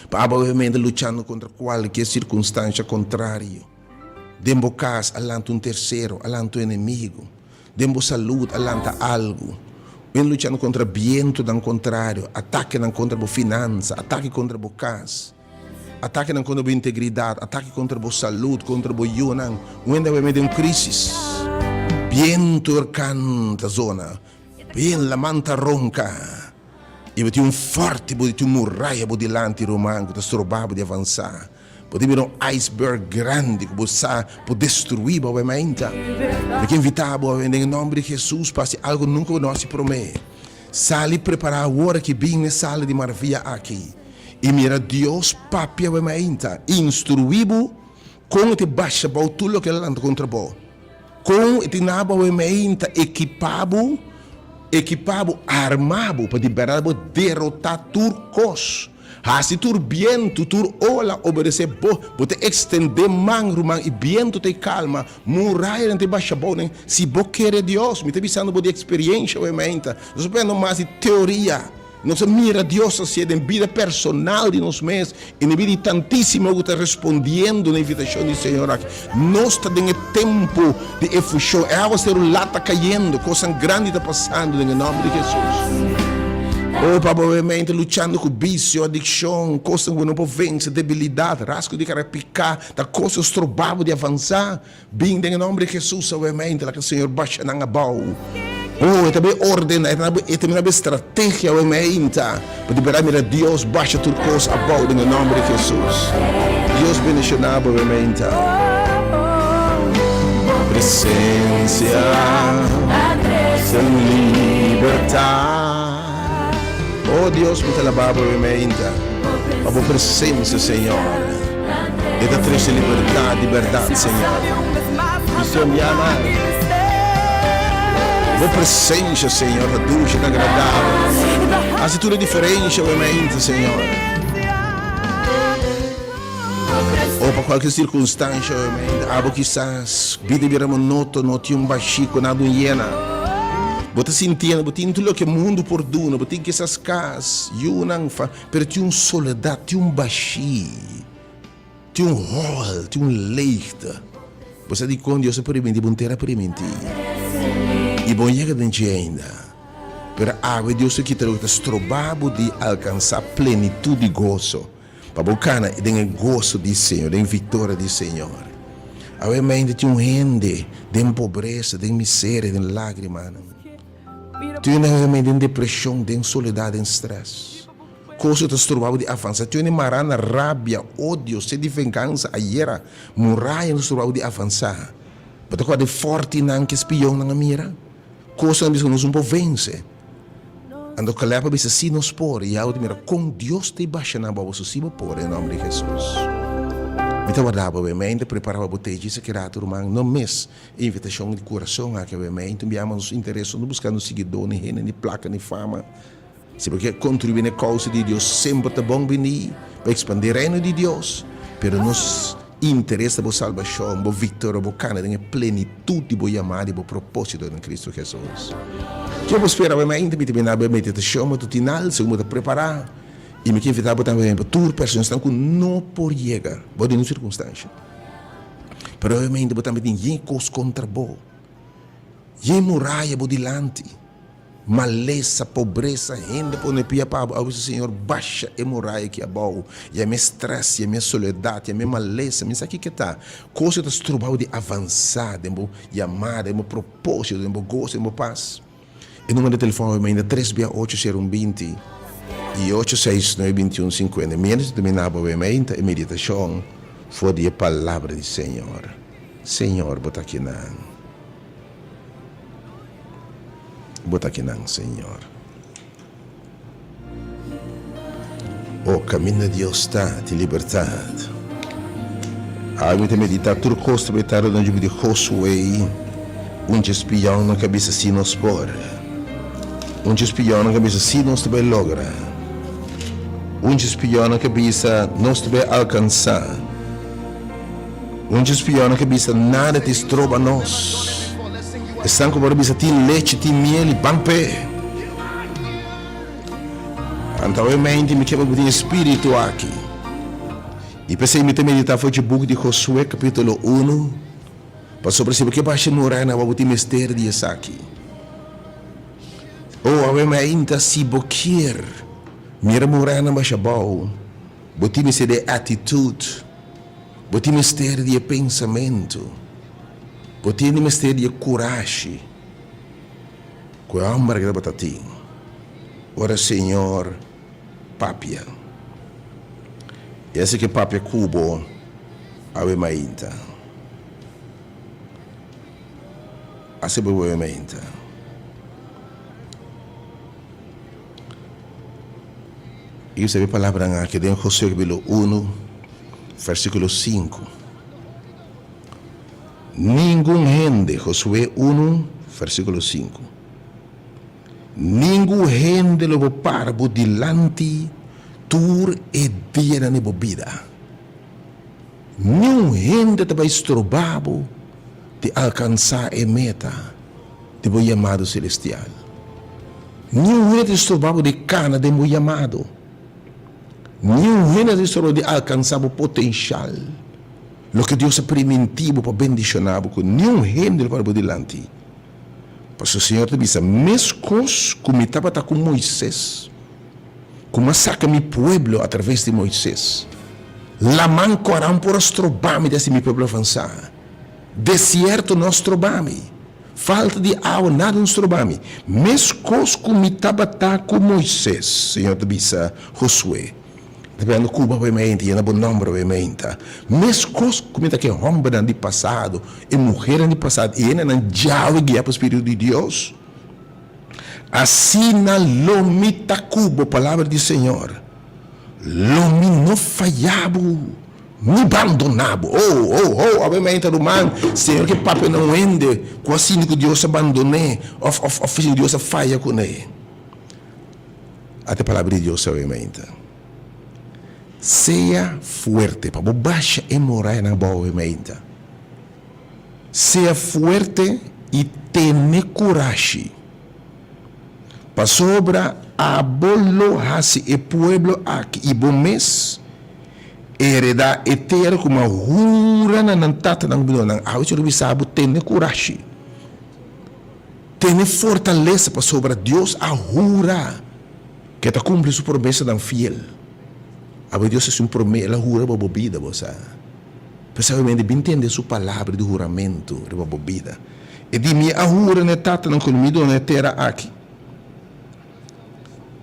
Pa abo obviamente luchando kontra kualke sirkunstansha kontrario. Den bo kas a lanta un tersero, a lanta un enemigu. Den bo salud a lanta algu. Ben luchando kontra bientunan kontrario, atakenan kontra bo finansa, atake kontra bo kas. Atakenan kontra bo integridat, atake kontra bo salud, kontra bo yunan. Un hende a bai den un krisis. Bientu orkan ta zona, bien laman ta ronka. I bo tin un fòrti, bo tin un muraya bo dilanti, ruman, ku ta stroba bo di avansá. Bo ta bira un iceberg grandi ku bo sa por destruí bo awe mainta. Mi ke invitá bo awe den e nòmber di Hesus pa hasi algu nunka bo no hasi promé. Sali prepará awor aki bin n'e sala di maravia aki i mira Dios papia bo mainta, instruí bo kon e ta basha bou tur loke a lanta kontra bo, kon e ta na bo mainta ekipá bo, ekipá bo, armá bo pa di bèrdat bo derotá tur kos. Hasi tur bientu, tur ola obedesé bo. Bo ta ekstendé man, ruman, i bientu ta e kalma. Murayanan ta e basha bou den. Si bo kere Dios, mi ta bisando bo di eksperiensha awe mainta. Nos a pende mas di teoria. Nos a mira Dios hasié den bida personal di nos mes i den bida di tantísimo ku ta respondiendo na invitashon di Señor aki. Nos ta den e tempu di efushon. E awaseru lat ta kayendo. Kosnan grandi ta pasando den e nòmber di Hesus. Oh, pa bo mente luchando ku bisio, adikshon, kosnan ku bo no por vense, debilidat, rasgo di kara, piká, ta kos ku stroba bo di avansá. Bin den e nòmber di Hesus awe mente, laga Señor basha nan abou. Oh, e ta bay ordena, e ta e ta mira strategia awe meinta, pa di berdad mira Dios basha tur cos abou den e nomber di Jesus. Dios bendiciona bo awe meinta. Presencia en libertad. Oh Dios, mi ta alaba bo awe meinta, pa bo presencia, Señor. E ta trece libertad di berdad, Señor. Vision Diana. Bo presencia, Señor, ta dushi, ta agradabel. Haci tur e diferencia awe mainta, Señor. O pa cualkier circunstancia awe mainta, abo kisas bida bira monotono, tin un bashi cu nada un yena. Bo ta sintiendo, bo tin tur loke mundu por duna, bo tin kisas cas, yunan, fa, pero tin un soledad, tin un bashi. Tin un hòl, tin un leegte. Bo sa dikon Dios a permití bo un tera permití? I bo yega den dje ainda. Pero awe Dios ta kita loke ta stroba bo di alkansá plenitut di goso, pa bo kana den e goso di Señor, den viktoria di Señor. Awe mainta tin un hende den pobresa, den miseria, den lágrimanan. Tin un hende den depreshon, den soledat, den strès. Kos ku ta stroba bo di avansa. Tin un mará na rabia, odio, sed di vengansa, ayera, muraya ta stroba bo di avansa. Bo ta kòrda e fòrtinan ku e spionnan a mira? Kosnan a bisa ku nos no por vense. Anto Kalèb a bisa, Sí, nos por. I Yahweh ta mira kon Dios ta e basha nan abou, pasobra sí bo por, den nòmber di Hesus. Mi ta warda bo, mi ta prepará pa bo te djis aki rato, ruman. No mes e invitashon di kurason aki, mi ta biaha nos interes, no ta buskando siguidó, ni hende, ni plaka, ni fama. Si bo kier kontribuí na e kousa di Dios, semper ta bon bini pa ekspandé Reino di Dios. Pero nos interes ta bo salbashon, bo viktoria, bo kana den e plenitut di bo yamada i bo propósito den Kristu Hesus. Ke bo spera awe mainta? Mi ta bini abo e meditashon matutinal segun bo ta prepará. I mi ke invitá bo tambe pa tur personasnan ku no por yega bo den un sirkunstansha. Pero awe mainta bo tambe tin yen kos kontra bo, yen muraya bo dilanti. Malesa, pobresa, hende pone pia pa bo, awor Señor basha e muraya aki abou, yam'e stress, yam'e soledad, yam'e malesa, mi sa kiko ta, kos ku ta stroba bo di avansa den bo yamada, den bo proposito, den bo goso, den bo pas. E numero di telefòn awe mainda tres bia ocho sero un binti i ocho seis nuebe binti un sinkuenta. Miéntras ta terminá bo awe mainta e meditashon for di e palabra di Señor. Señor bo ta kinan. Bo ta kinan, Señor. Oh, kaminda Dios ta, tin libertat. Awe mi ta meditá tur kos ta bai tarda den djubi di Josué. Un dje spionnan ku a bisa si nos por. Un dje spionnan ku a bisa si nos ta bai logra. Un dje spionnan ku a bisa nos ta bai alkansá. Un dje spionnan ku a bisa nada ta stroba nos. Esnan ku por a bisa tin lechi, tin miel i ban p'e. Anto awe mente mi ke pa bo tin e spiritu aki. I p'esei mi ta meditá for dje buki di Josué kapítulo unu, pasobra si bo ke basha muraya na bo tin mester di esaki. O awe mainta si bo kier mira murayanan basha abou, bo tin mester di e atitut, bo tin mester di e pensamentu, bo tin mester di e kurashi. Ku e hòmber aki tabata tin ora Señor papia. I esei ke papia ku bo awe mainta. Hasi bo awe mainta. I usa e palabranan aki den Josué kapítulo unu, versíkulo sinku. Ningun hende, Josué unu, versíkulo sinku, Ningun hende lo por para bo dilanti tur e dianan di bo bida. Niun hende ta bai stroba bo di alkansá e meta di bo yamado selestial. Niun hende ta stroba bo di kana den bo yamado. Niun hende ta stroba bo di alkansá bo potenshal. Loke Dios a primintí bo pa bendishoná bo ku niun hende lo para bo dilanti. Pasobra Señor ta bisa, Meskos ku mi tabata ku Moises, ku mi a saka mi pueblo atraves di Moises, laman kòrá por a strobá mi di hasi mi pueblo avansá, desierto no a strobá mi, falta di awa nada no strobá mi, meskos ku mi tabata ku Moises, Señor ta bisa Josué. Ta bendo Cuba awe meinta, yena bo nomber awe meinta. Mescos cu mi ta ke hombernan di pasado, e muhernan di pasado, e hendenan djawe guia pa Spiritu di Dios, asina lo mi ta cu bo, palabra di Señor, lo mi no faya bo, ni bandona bo. Oh, oh, oh, awe meinta ruman, Señor ke papia na un hende cu a sinti cu Dios a bandon'é, of, of, of sinti Dios a faya cun'é. Ata e palabra di Dios awe mainta. Sea fuerte, pa bo basha e murayanan abou awe mainta. Sea fuerte i tene kurashi, pasobra abo lo hasi e pueblo aki i bo mes heredá e tera ku mi a hura na nan tatanan ku mi duna nan. Awe Señor bisa bo, tene kurashi. Tene fortalesa pasobra Dios a hura ku e ta kumpli su promesanan fiel. Abo Dios hasi un promesa, el a hura riba bo bida, bo sa. Precisamente bin tende su palabra di huramentu riba bo bida. E di, Mi a hura na e tatanan ku lo mi duna e tera aki.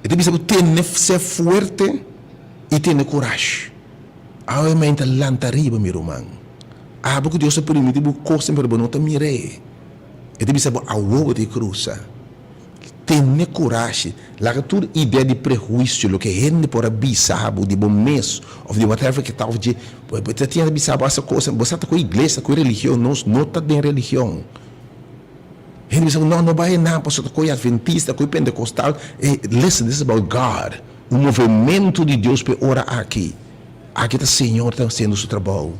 E ta bisa bo tene sea fuerte i tene kurashi. Awe mi ta lanta riba, mi ruman. Abo ku Dios a permiti bo kosnan pero bo no ta mir'é. E ta bisa bo awor bo ta e krusa. Tene kurashi. Laga tur idea di prehuisio, loke hende por a bisa bo di bo mes of di whatever ke ta of dje. Bo ta tin a bisa bo asa kos. Bo sa ta ku iglesia, ku religion. Nos no ta den religion. Hende bisa bo no, no bai einan pasobra ta ku e adventista, ku e pentecostal. Listen, this is about God. Un movementu di Dios pa e ora aki. Aki ta Señor ta hasiendo su trabou.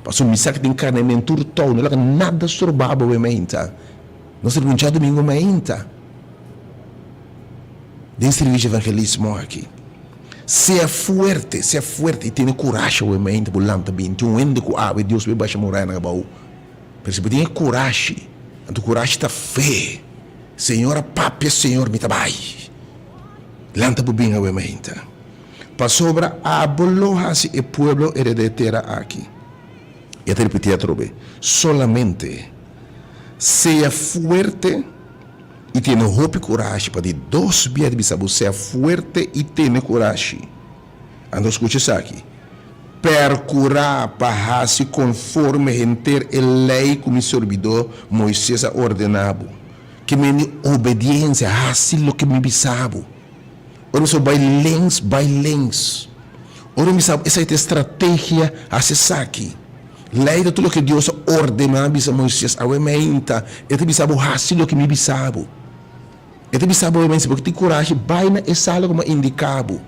Pasobra mi sa ku tin karne den tur tou, no laga nada stroba bo e mainta. Nos ta riba un djadumingu mainta den sirvisio evangelismo aki. Sea fuerte, sea fuerte i tene kurashi awe mainta bo lanta bin. Tin un hende ku awe Dios bai basha murayanan abou. Pero si bo tin e kurashi, anto kurashi ta fe. Señor a papia, Señor mi ta bai. Lanta bo bin awe mainta. Pasobra abo lo hasi e pueblo heredá e tera aki. E ta ripití atrobe, Solamente sea fuerte i tene hopi kurashi. Pa di dos bia ta bisa bo, sea fuerte i tene kurashi. Anto skucha esaki, Perkurá pa hasi konforme henter e lei ku mi sirbidó Moises a ordená bo. Ke mende obediensia, hasi loke mi bisa bo. Ora bo bai links, bai links. Ora mi sa esei ta e strategia hasi esaki. Lei ta tur loke Dios a ordená bisa Moises awe meinta. E ta bisa bo hasi loke mi bisa bo. E ta bisa bo awe meinta si bo tin kurashi bai na e sala ku mi a indiká bo.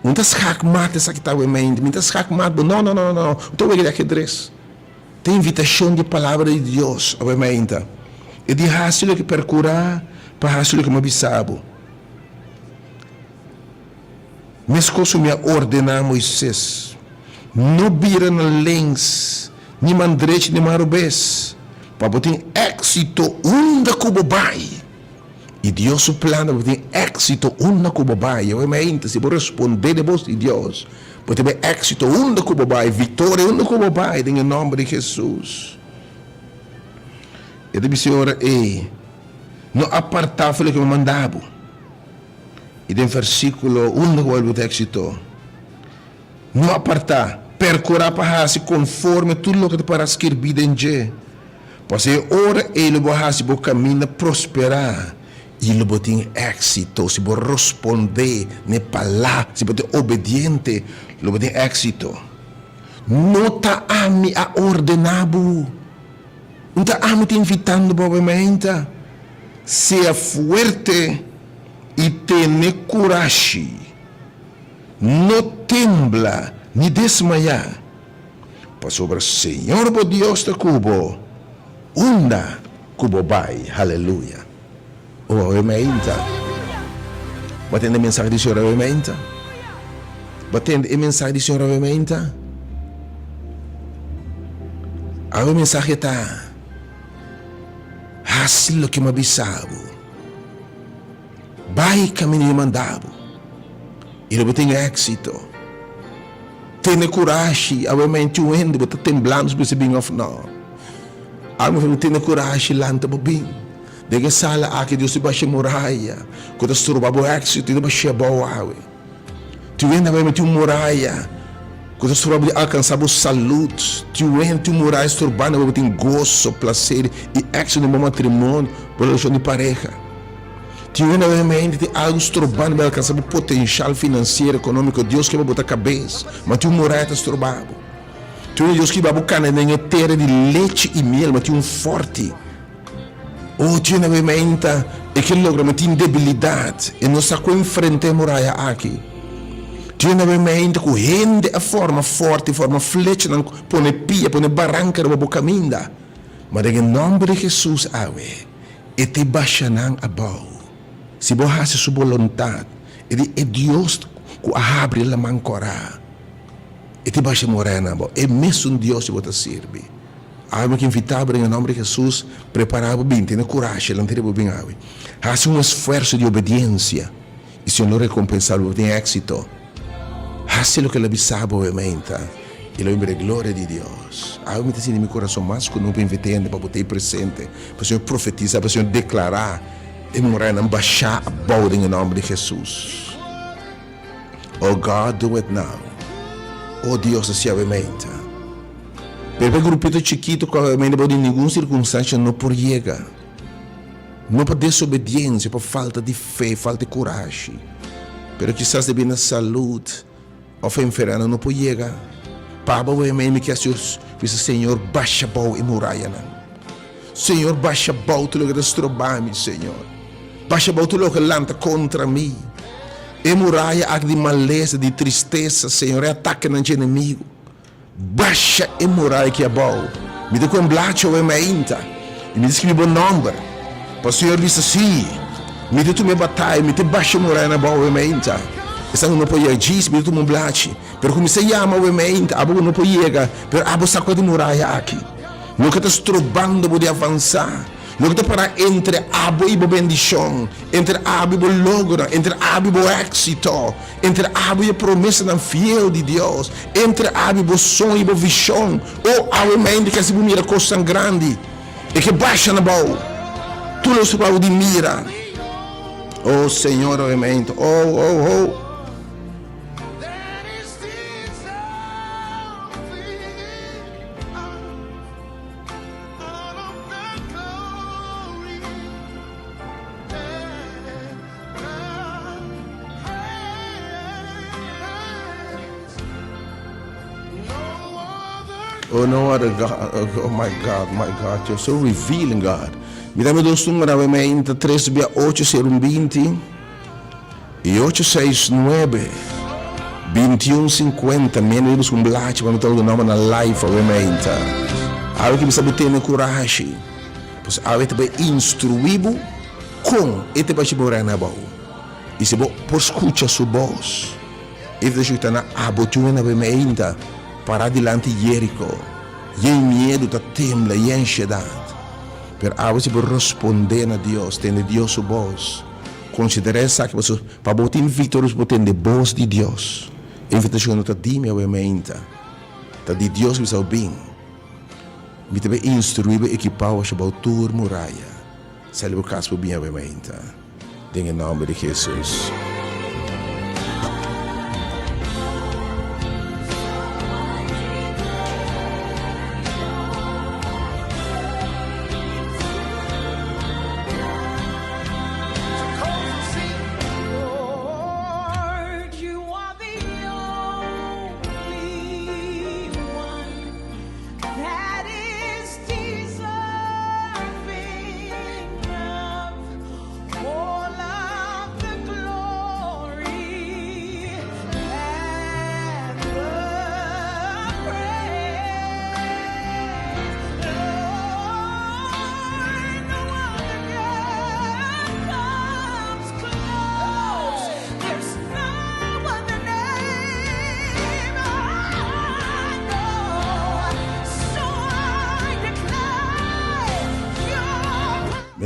Un ta schaakmat esaki ta awe meinta. Mi ta schaakmat bo. No no no no no. Un ta wega di ahedres. Ta invitashon di e Palabra di Dios awe meinta. E di hasi loke perkurá pa hasi loke mi a bisa bo. Meskos ku mi a ordená Moises, No bira na links, ni man drechi ni man robes, pa bo tin éksito unda ku bo bai. I Dios su plan ta pa bo tin éksito unda ku bo bai. Awe mainta, si bo respondé na e bos di Dios, bo ta bai éksito unda ku bo bai, viktoria unda ku bo bai, den e nòmber di Hesus. E ta bisa e ora ei, No apartá for loke mi a manda bo. I den versíkulo unda ku bo ta éksito, No apartá, perkurá pa hasi konforme tur loke ta pará skirbí den dje, pasobra e ora ei lo bo hasi bo kaminda prosperá i lo bo tin éksito. Si bo rospondé na e palabra, si bo ta obediente, lo bo tin éksito. No ta ami a ordená bo? No ta ami ta invitando bo awe mainta? Sea fuerte i tene kurashi. No tembla ni desmayá, pasobra Señor bo Dios ta ku bo unda ku bo bai. Haleluya! O awe mainta, bo a tende e mensahe di Señor awe mainta? Bo a tende e mensahe di Señor awe mainta? Awe mensahe ta, Hasi loke mi a bisa bo. Bai kaminda mi manda bo i lo bo tin éksito. Tene kurashi, awe menti un hende bo ta temblando si bo mester bin òf nò. Awe mi fla tene kurashi, lanta bo bin. Den e sala aki Dios ta basha e muraya ku ta stroba bo éksito i ta basha abou awe. Tin hende awe meti un muraya ku ta stroba bo di alkansá bo salud. Tin hende tin un muraya strobando bo tin goso, plaser i éksito den bo matrimonio, bo relashon di pareha. Tin hende awe menti tin algu strobando bo di alkansá bo potenshal finansiero, ekonómiko. Dios ke pa bo ta kabes, ma tin un muraya ta stroba bo. Tin hende Dios ke ba bo kana den e tera di lechi i miel, ma tin un fòrti. Oh, tin awe meinta e ke logra mi tin debilidat, e no sa ku enfrenta e muraya aki. Tin awe meinta ku hende a forma forti, forma flechanan, pone pia, pone baranka riba bo kaminda. Ma den e nòmber di Hesus awe, e te basha nan abou. Si bo hasi su boluntat, e di e Dios ku a habri laman kòrá, e te basha e murayanan abou. E mesun Dios ku bo ta sirbi. Awe mi ke invitá bo den e nòmber di Hesus, prepará bo bin, tene kurashi, lanta riba bo bin awe. Hasi un esfuerso di obediensia i Señor lo rekompensá bo, bo tin éksito. Hasi loke el a bisa bo awe meinta i lo bin bira e gloria di Dios. Awe mi ta sinti mi kurason mas ku nunka invitá hende pa bo ta ei presente, pa Señor profetisá, pa Señor deklará e murayanan bashá abou den e nòmber di Hesus. Oh God, do it now. Oh Dios, hasi awe meinta. Pero pa e grupito chikito ku awe meinta bou di ningun sirkunstansha no por yega. No pa desobediensia, pa falta di fe, falta di kurashi. Pero kisas debí na salud òf enfermedad no por yega. Pa abo awe meinta mi ke hasi bisa Señor basha bou e murayanan. Señor basha bou tur loke ta stroba mi, Señor. Basha bou tur loke lanta kontra mi. E muraya aki di malesa, di tristesa, Señor, e atakenan dje enemigu. Basha e muraya aki abou. Mi ta ku un blachi awe mainta i mi ta skribi bo nòmber. Pa Señor bisa, Sí, mi ta tuma e bataya, mi ta basha e murayanan abou awe mainta. Esnan ku no por yega, djis mi ta tuma un blachi. Pero kuminsá yama awe mainta, abo ku no por yega, pero abo sa ku e muraya aki. Loke ta strobando bo di avansá, loke ta pará entre abo i bo bendishon, entre abo i bo logronan, entre abo i bo éksito, entre abo i e promesanan fiel di Dios, entre abo i bo soño i bo vishon. O awe mente ke hasi bo mira kosnan grandi, e ke basha na bou tur loke ta bo di mira. O Señor, awe mente, o, o, o. Oh no other God, oh my God, my God, you're so revealing God. Mi ta mi dos numero awe meinta tres bia ocho sero un binti i ocho seis nuebe bintiun sinkuenta. Mi a busca un blachi pa mi ta duna na live awe meinta. Awe ki mi sa bo tene kurashi. Pues awe ta bai instrui bo kon e ta bai haci bo rena abou. I si bo por skucha su bos, e ta ta na abo tin un awe meinta. Pará dilanti Jeriko, yen miedu ta tembla, yen ansiedat. Pero awe si bo rospondé na Dios, tende Dios su bos, konsiderá esaki pasobra pa bo tin viktoria bo tende bos di Dios. E invitashon no ta di mi awe meinta, ta di Dios ku bisa bo bin. Mi ta bai instruí bo, ekipá bo, asha bou tur muraya. Sali bo kas bo bin awe meinta. Den e nomber di Jesus.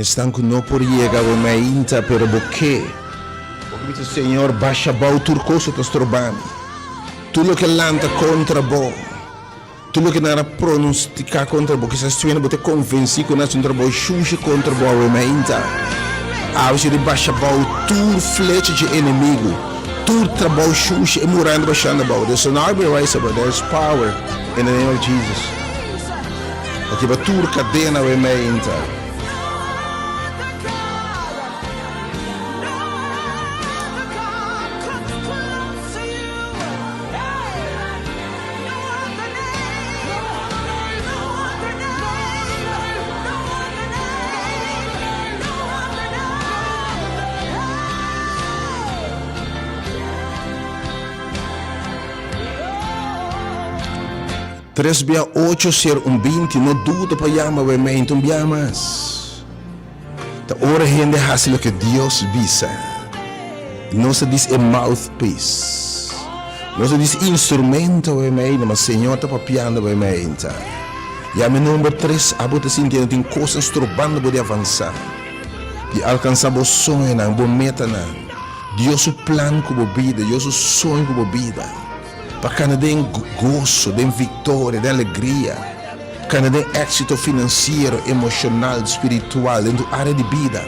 Esnan ku no por yega bo mainta pero bo ke. Bo ke bisa, Señor, basha abou tur kos ku ta stroba mi, tur loke lanta kontra bo, tur loke nan a pronostiká kontra bo. Kisas tuena bo ta konvensí ku nan hasi un trabou shushi kontra bo awe mainta. Awe si di basha abou tur flecha dje enemigu, tur trabou shushi e murando bashando abou. There's an army rise up, there's power in the name of Jesus. Ta kiba tur kadena awe mainta. Tres bia ocho ser un 20, no duda pa yama we mente un bia mas. Ta ora hende hasi loke Dios bisa. Nos ta dis e mouthpiece. Nos ta dis instrumento we mente, ma Señor ta papiando we mente. Yama e number tres, abo ta sintiendo tin cosnan strobando bo di avansa, di alcansa bo soñonan, bo metanan, Dios su plan cu bo bida, Dios su soño cu bo bida. Pa cana den goso, den victoria, den alegria. Cana den exito financiero, emocional, spiritual, den tur area di bida.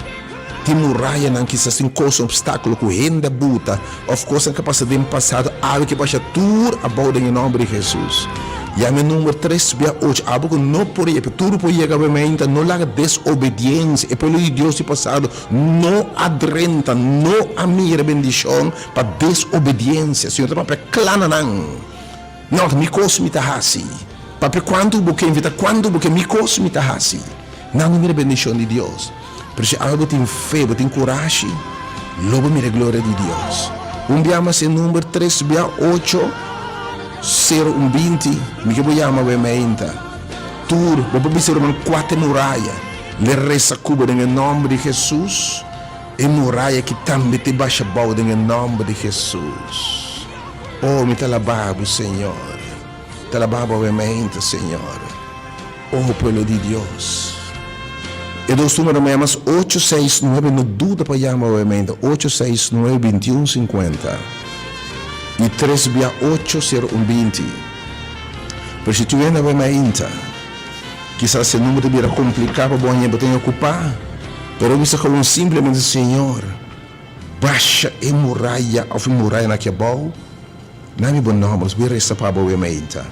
Tin murayanan, kisas tin cosnan, obstaculo cu hende a buta of cosnan cu a pasa den pasado, awe ke basha tur abou den e nomber di Jesus. Yama e number tres bia ocho, abo cu no por yega, pero tur por yega awe meinta, no laga desobediencia, e pueblo di Dios di pasado no a drenta, no a mira bendicion, Pa desobediencia, Señor ta papia cla na nan, No, ta mi cos mi ta haci. Papia cuanto bo ke invita, cuanto bo ke, mi cos mi ta haci. Nan no mira bendicion di Dios. Pero si awe bo tin fe, bo tin curashi, lo bo mira e gloria di Dios. Un bia mas e number tres bia ocho sero un 20, mi ke bo yama awe meinta. Tur, bo por bisa ruman cuater muraya, le reza cu bo den e nomber di Jesus. E muraya ki tambe te basha bou den e nomber di Jesus. Oh, mi ta alaba Bo, Señor. Ta alaba Bo awemente, Señor. Oh, pueblo di Dios. E dos numero mi yama es ocho seis nuebe, no duda pa yama awemente, ocho seis nuebe bintiun sinkuenta i tres bia ocho sero un binti. Pero si tu wende awe mainta. Kisas e number ta bira kompliká pa bo haña bo ta okupá, pero bisa ku un simplemente Señor, basha e muraya òf e murayanan aki abou, na mi bo nòmber, nos bin resa pa bo awe mainta.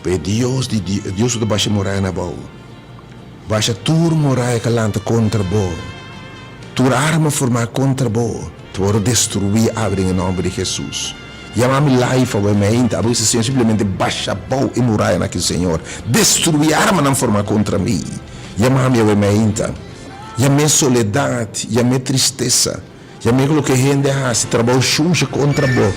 Pa e Dios di Dios ku ta basha e murayanan abou, basha tur muraya ku a lanta kontra bo, tur arma formá kontra bo, ta wòrdu destruí awe den e nòmber di Hesus. Yama mi life awe meinta. Abo bisa Señor simplemente basha abou e murayanan aki Señor. Destrui armanan forma kontra mi. Yama mi awe meinta. Yam'é soledat, yam'é tristesa, yam'é ku loke hende a hasi, trabou shusha kontra bo.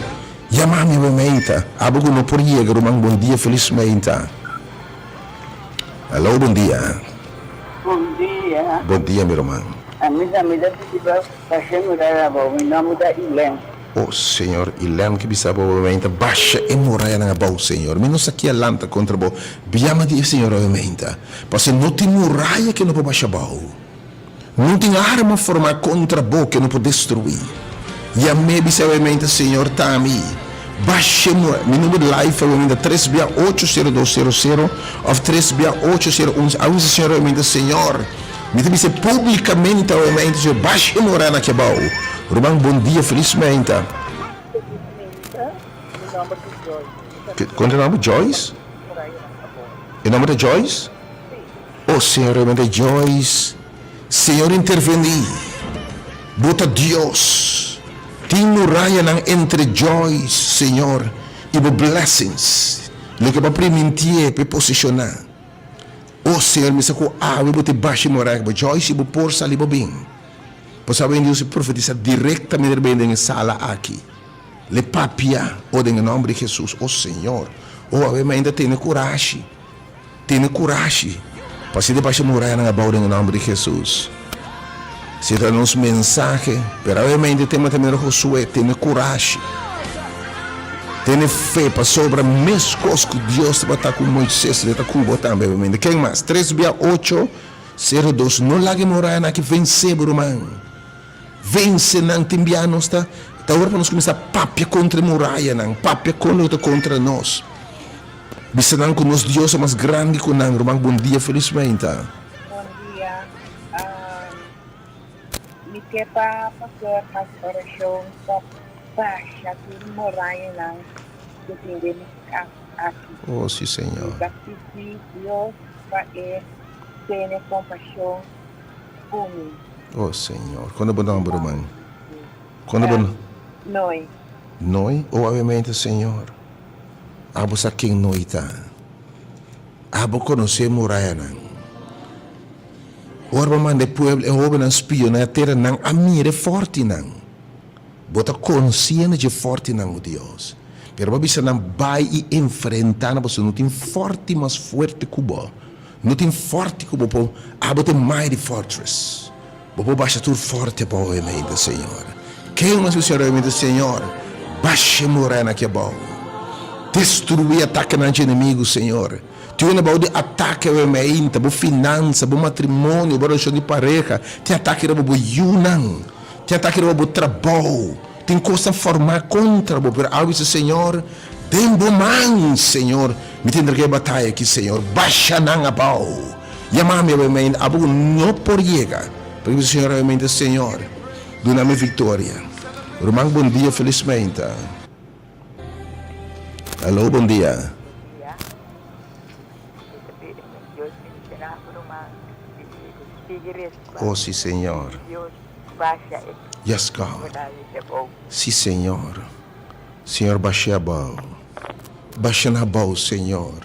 Yama mi awe meinta. Abo ku no por yega ruman bon dia felis meinta. Hallo bon dia. Bon dia. Bon dia mi ruman. Ami ta mi ta pidi pa basha e muraya abou mi nomber ta Ilen. Oh Señor Ilen ki bisa bo awe meinta basha e murayanan abou Señor mi no sa ki a lanta kontra bo biama di e Señor awe meinta pasobra no tin muraya ke no por basha abou. No tin arma formá kontra bo ke no por destruí. Yam'é bisa awe Señor ta mi. Bashe mura. Mi number di life awe ta tres bia ocho sero dos sero sero òf tres bia ocho sero un. Awe bisa Señor awe Señor, mi ta bisa públikamente awe Señor, bashe mura na aki abou. Ruman bon dia, felis meinta. Felis meinta, mi nomber ta Joyce. Kon ta nomber? Joyce? E nomber ta Joyce? Oh Señor realmente Joyce Señor intervení Bo ta Dios Tin murayanan entre Joyce Señor y bo blessings Loke bo a primintié p'e poseshoná Oh Señor mi sa ku awe bo ta bashi muraya ku bo Joyce y bo por sali bo bin Bo sa awendia Dios a profetisa direktamente riba den e sala aki Le papia oh den e nomber di Jesus Oh Señor oh awe mainta tene kurashi. Tene kurashi pa si ta basha murayanan abou den e nòmber di Hesus. Si ta nos mensahe, pero awemente tema ta mira Josué, tene kurashi. Tene fe pasobra meskos ku Dios tabata ku Moises, lo ta ku bo tambe awemente. Ken mas? Tres bia ocho, sero dos. No laga e murayanan aki vense bo, ruman. Vense nan. Tin bia nos ta ta ora pa nos kuminsá papia kontra e murayanan, papia kon lo ta kontra nos. Bisa nan ku nos Dios ta mas grandi ku nan. Ruman bon dia felis meinta. Bon dia mi ke pa pastor hasi orashon pa basha tur murayanan ku tin den mi kas aki. Oh si señor. Mi ta pidi Dios pa e tene kompashon ku mi. Oh señor. Kon ta bo nomber ruman? Kon ta bo Noe. Noe? Oh awe meinta señor. Abo sa ken noi ta. Abo konosé murayanan. Ora bo manda e pueblo, e hóbennan spioná e tera, nan a mira e fòrtinan. Bo ta konsiente dje fòrtinan, o Dios. Pero bo a bisa nan, Bai i enfrentá nan, pasobra no tin fòrti mas fuerte ku bo. No tin fòrti ku bo por. Abo ta e mighty fortress. Bo por basha tur forte abou e mente, Señor. Ken mas bisa e mente, Señor? Basha e murena aki abou. Destruí atakenan dje enemigu, Señor. Tin un abou di atake awe meinta, bo finansa, bo matrimonio, bo relashon di pareha. Tin atake riba bo yunan. Tin atake riba bo trabou. Tin kosnan formá kontra bo, pero awe bisa, Señor, den bo man, Señor, mi ta entrega e bataya aki, Señor. Basha nan abou. Yama mi awe abo ku no por yega. Pero mi Señor awe mente, Señor, duna mi victoria. Ruman bon dia felis meinta. Hallo bon dia. Oh si Señor. Yes God. Si Señor. Señor basha abou. Basha na abou Señor.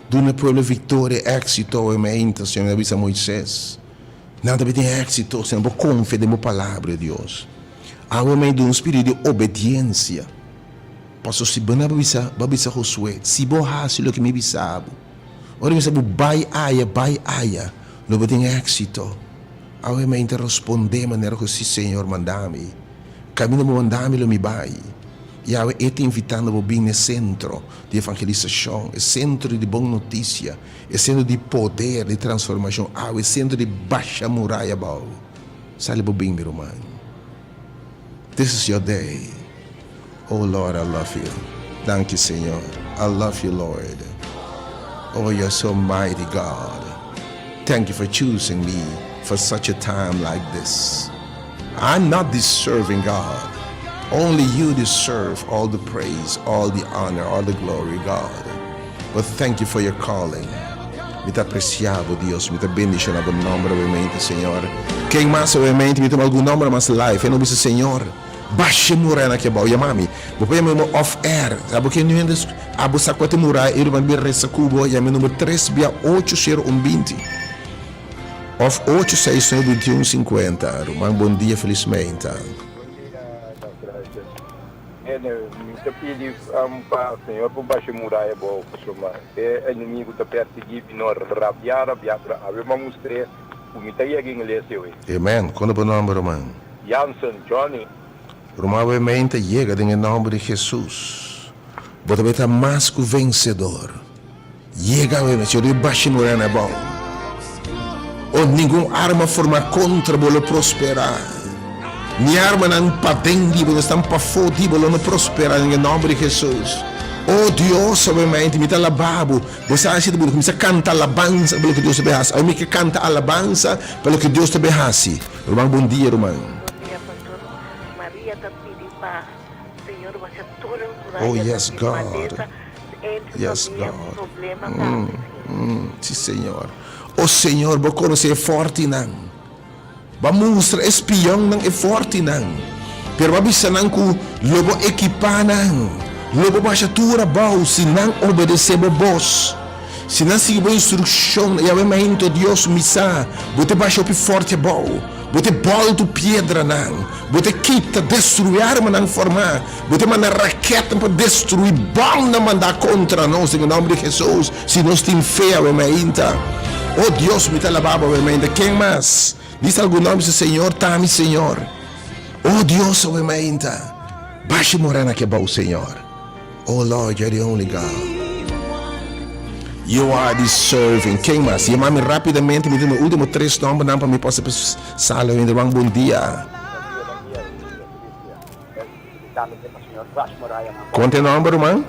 Duna e pueblo victoria, éxito awe meinta, Señor a bisa Moises. Nan ta bin tin éxito, Señor, bo confia den bo palabra, o Dios. Awe mei duna un spiritu di obediencia. Pasobra si bo no a bisa, bo a bisa Josué, si bo haci loke mi bisa bo, ora mi bisa bo bai aya, bai aya, lo bo tin éxito. Awe meinta responde manera cu si Señor manda mi. Caminda bo manda mi lo mi bai. Yahweh e ta invitando bo bin n'e sentro di evangelisashon, e sentro di bon notisia, e sentro di poder di transformashon, awe e sentro di basha muraya abou. Sali bo bin, mi ruman. This is your day. Oh Lord, I love you. Danki, Señor. I love you, Lord. Oh, you're so mighty, God. Thank you for choosing me for such a time like this. I'm not deserving, God. Only you deserve all the praise, all the honor, all the glory, God. But thank you for your calling. Mi ta apresiá bo, Dios. Mi ta bendishoná bo nòmber, obviamente, Señor. Ken mas, obviamente, mi tuma algun nòmber mas live. E no bisa, Señor. Basha e muraya aki abou. Yama mi. Bo por yama mi off air. Abo ke nu hende abo sa kua ta e muraya i ruman bin resa ku bo. Yama e number tres bia ocho sero un binti of ocho seis nuebe binti un sinkuenta. Ruman bon dia felis meinta. Bon dia Dòkter Huizen. Hende, mi ta pidi pa Señor por basha e muraya abou pasobra e enemigo ta persiguí mi no rabia rabia pero awe mi a mustr'é ku mi ta yega iglesia awe. Amen. Kon ta bo nomber ruman? Jansen, Johnny. Ruman awe meinta yega den e nomber di Jesus. Bo ta bay ta mas ku vensedor. Yega awe mester Señor basha muraya na abou. O ningun arma forma kontra bo lo prospera. Ni armanan paden di bo, ni esnan pafó di bo lo no prospera den e nomber di Jesus. O Dios awe meinta mi ta alaba bo. Bo sa si ta bo kuminsá kanta alabansa pa loke Dios ta bay hasi. Awe mi ke kanta alabansa pa loke Dios ta bay hasi. Ruman bon dia ruman. Bon dia pastor. Maria ta pidi pa Señor basha tur e muraya Oh yes ta di God. malesa entre Yes famia God. problema tambe Señor. Si Señor. Oh Señor bo konosé e fortinan. Bo a mustra e spionnan e fortinan. Pero bo a bisa nan ku lo bo ekipá nan, lo bo basha tur abou si nan obedesé bo bos. Si nan sigui bo instrukshon, Yahweh Mahinto Dios, mi sa, bo ta basha hopi forti abou, bo ta bòltu piedranan, bo ta kita, destruí armanan formá, bo ta manda rakètnan pa destruí bòmnan mandá kontra nos den e nòmber di Hesus, si nos tin fe, Yahweh Mahinta. O Dios, mi ta alabá bo, Yahweh Mahinta. Ken mas? Bisa algun nòmber, bisa, Señor ta mi Señor. O Dios, Yahweh Mahinta, basha morena aki abou, Señor. Oh Lord, you're the only God. You are deserving. Ken mas? Yama mi rapidamente. Mi tin mi ultimo tres nombernan pa mi pasa pa sala hoy. Ruman, bon dia. Konta e nomber, ruman?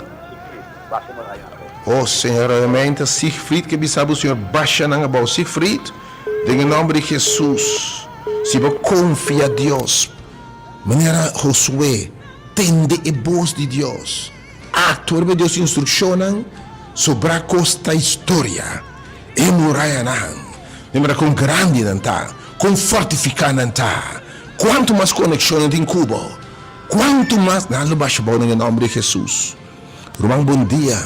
Oh, Señor, obviamente, Siegfried ke bisa bo, Señor, basha nan abou. Siegfried, den e nomber di Jesus, si bo konfia Dios, Manera Josué, tende e bos di Dios, aktua riba Dios instrukshonnan, sobrá kos ta historia. E murayanan, mi mira kon grandi nan ta, kon fortifiká nan ta, kuantu mas konekshon nan tin ku bo, kuantu mas nan lo basha bou den e nòmber di Hesus. Ruman, bon dia.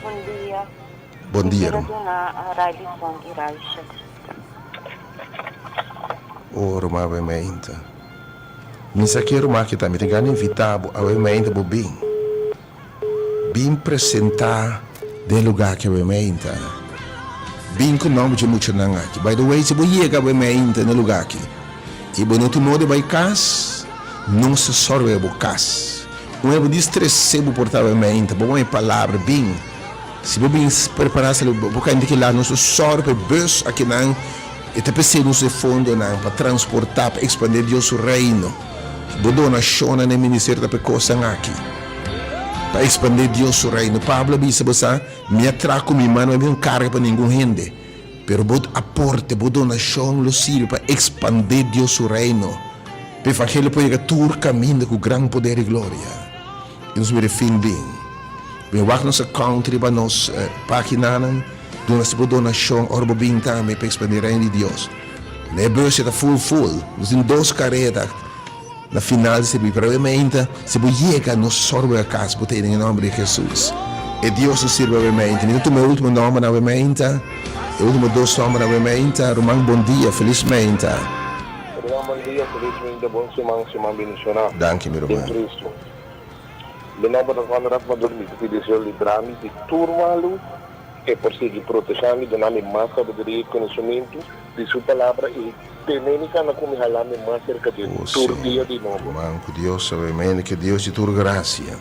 Bon dia. Bon dia, Mi quiero ruman. duna Railison y Raisha. Oh, ruman awe meinta. Mi sa ke ruman aki ta, mi tin gana invita bo awe meinta bo bin. Bin presenta den e lugar aki awe meinta. Bin ku nomber dje muchanan aki. By the way, si bo yega awe meinta na e lugar aki i bo no tin modo di bai kas, nos ta sòrge bo kas. Un e bo distrese bo por ta awe meinta, bo pone palabra, bin. Si bo bin prepara sali bo ka inti kila nos ta sòru pa e bus akinan e ta p'esei nos e fondonan pa transportá pa ekspandé Dios su reino. Bo donashonnan na e ministerio ta pa e kosnan aki, pa ekspandé Dios su reino. Pablo a bisa bo sa, Mi a traha ku mi man, mi a bin un karga pa ningun hende, pero bo aporte, bo donashon lo sirbi pa ekspandé Dios su reino, pa e evangelio por yega tur kaminda ku gran poder i gloria. I nos mira e fin bin. Bin wak nos account riba nos paginanan, duna si bo donashon ora bo bin tambe pa expandi Reino di Dios. Na e bus e ta full full, nos tin dos kareta na final di sirbi, pero obviamente si bo yega nos sòru bo kas bo ta den e nomber di Jesus. E Dios nos sirbi obviamente. Mi ta tuma e ultimo nombernan obviamente, e ultimo dos nombernan obviamente. Ruman bon dia, felis meinta. Ruman bon dia, felis meinta, bon siman, siman bendiciona Danki mi den ruman. Cristo. Mi nomber ta Conrad Maduro, mi ta pidi Señor libra mi di tur malu, E por sigui proteha mi, duna mi mas sabiduria i konosementu di Su Palabra i tene mi kana ku mi hala mi mas serka di Oh tur dia Señor, di nobo. ruman ku Dios ta bemende ke Dios di tur grasia,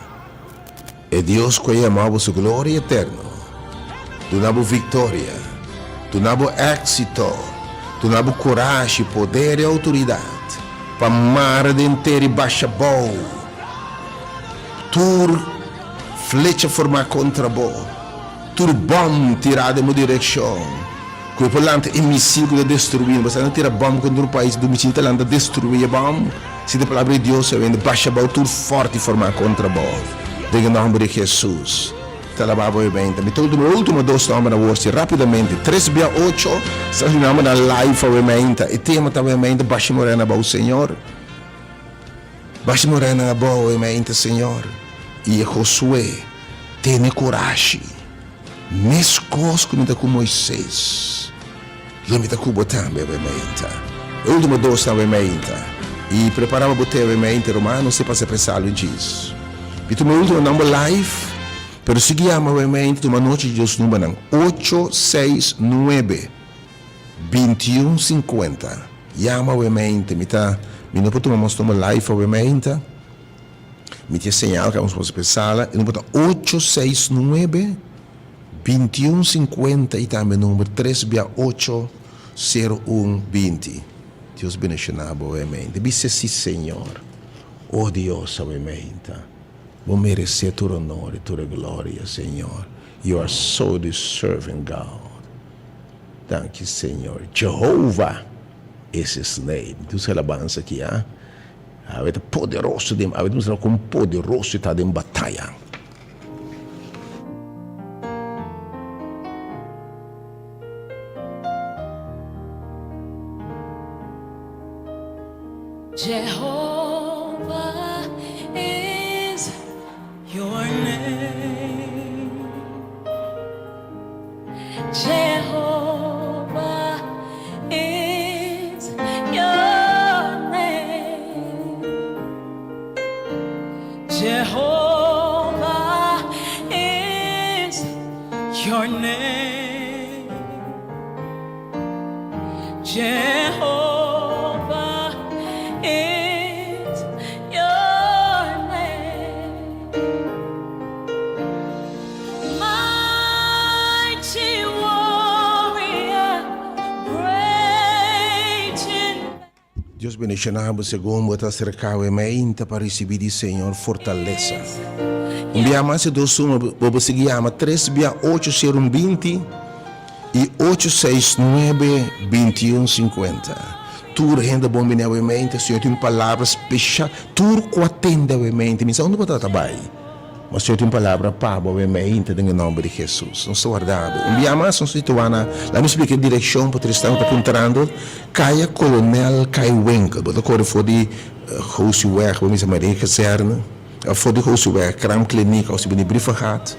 e Dios ku a yama bo su gloria eterno, duna bo viktoria, duna bo éksito, duna bo kurashi, poder i outoridat pa mara den tera i basha bou tur flecha formá kontra bo. Tur bòm tirá den bo direkshon, ku e por lanta e misil ku ta destruí. Bo sa no tira bòm kontra un pais, du misil ta lanta destruí e bòm. Si ta palabra di Dios a wende basha bou tur fòrti formá kontra bo. Den e nòmber di Hesus ta alabá bo e benta. Mi ta ultimo e ultimo dos nòmbernan wor si rápidamente. Tres bia ocho sa su nòmbernan live awe meinta. E tema ta awe meinta basha morena bou Señor. Basha murayanan abou e mainta, Señor. I Josué, tene kurashi. Meskos ku mi ta ku Moises, lo mi ta ku bo tambe awe mainta. E ultimo dosnan awe mainta. I prepará pa bo te awe mainta, ruman, nos ta pasa pensá lo djis. Mi tuma e ultimo number live, pero sigui yama awe mainta, tuma nochi di dos numbernan, ocho, seis, nuebe, 21, 50. Yama awe mainta. Mi ta, mi no por tuma mas number live awe mainta. Mi tin e señal ku nos por sala, e number ta ocho seis nuebe, 21 50 i tambe number tres bia ocho, sero un, 20. Dios bendishoná bo awe mainta. Bisa si Señor. Oh Dios awe mainta. Bo meresé tur honor i tur e gloria, Señor. You are so deserving God. Danki Señor. Jehovah is his name. Dios alabansa aki, ah. Awe ta poderoso den, awe ta mustra kon poderoso e ta den bataya. Jehovah is your name. Jehovah is your name. Jehovah is your name. Jehovah is your name. Mighty warrior, great in Dios bendiciona bo segun bo ta acerca e meinta pa ricibi di Señor fortaleza. Un bia mas e dos suma bo bo sigui yama tres bia ocho sero un 20 i ocho seis nuebe 21 50. Tur hende bon bini awe meinta, Señor tin un palabra special. Tur cu a tende awe meinta, mi sa unda bo ta ta bay. Ma Señor tin palabra pa bo awe mainta den e nomber di Jesus. Nos ta warda bo. Un bia mas nos ta situa na, laat mi splika e direccion pa Tristan ku ta puntrando, Kaya Kolonel Kaiwinkel. Bo ta kore for di Gosieweg, bo mester Mariekazerne, of for di Gosieweg, Kraamkliniek of si bini Brievengat.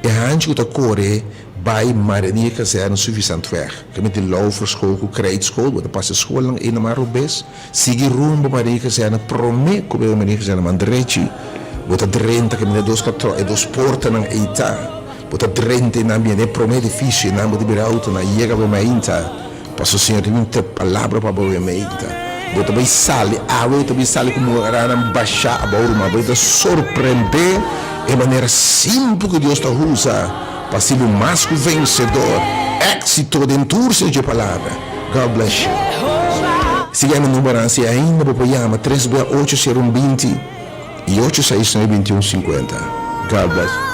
E hanchi ku ta kore bai Mariekazerne Suffisantweg. Kaminda di Lauverschool ku Krijtschool, bo ta pasa e skolnan ei na man robes. Sigui rumbo pa Maria Kazerne prome ku bebe Maria Kazerne man drechi bo ta drenta kaminda e dos katro e dos portanan ei ta bo ta drenta einan bien den e prome edifisio einan bo ta bira autonan yega bo mainta paso Señor tin un palabra pa bo mainta bo ta bai sali awe bo ta bai sali ku moranan basha abou ruman bo ta sorprende e manera simpel ku Dios ta usa pa hasi bo mas ku vensedor éxito den tur Señor dje palabra God bless you. Sigui e numbernan si ainda bo por yama tres bia ocho sero un 20 i ocho seis nuebe 21 50. God bless.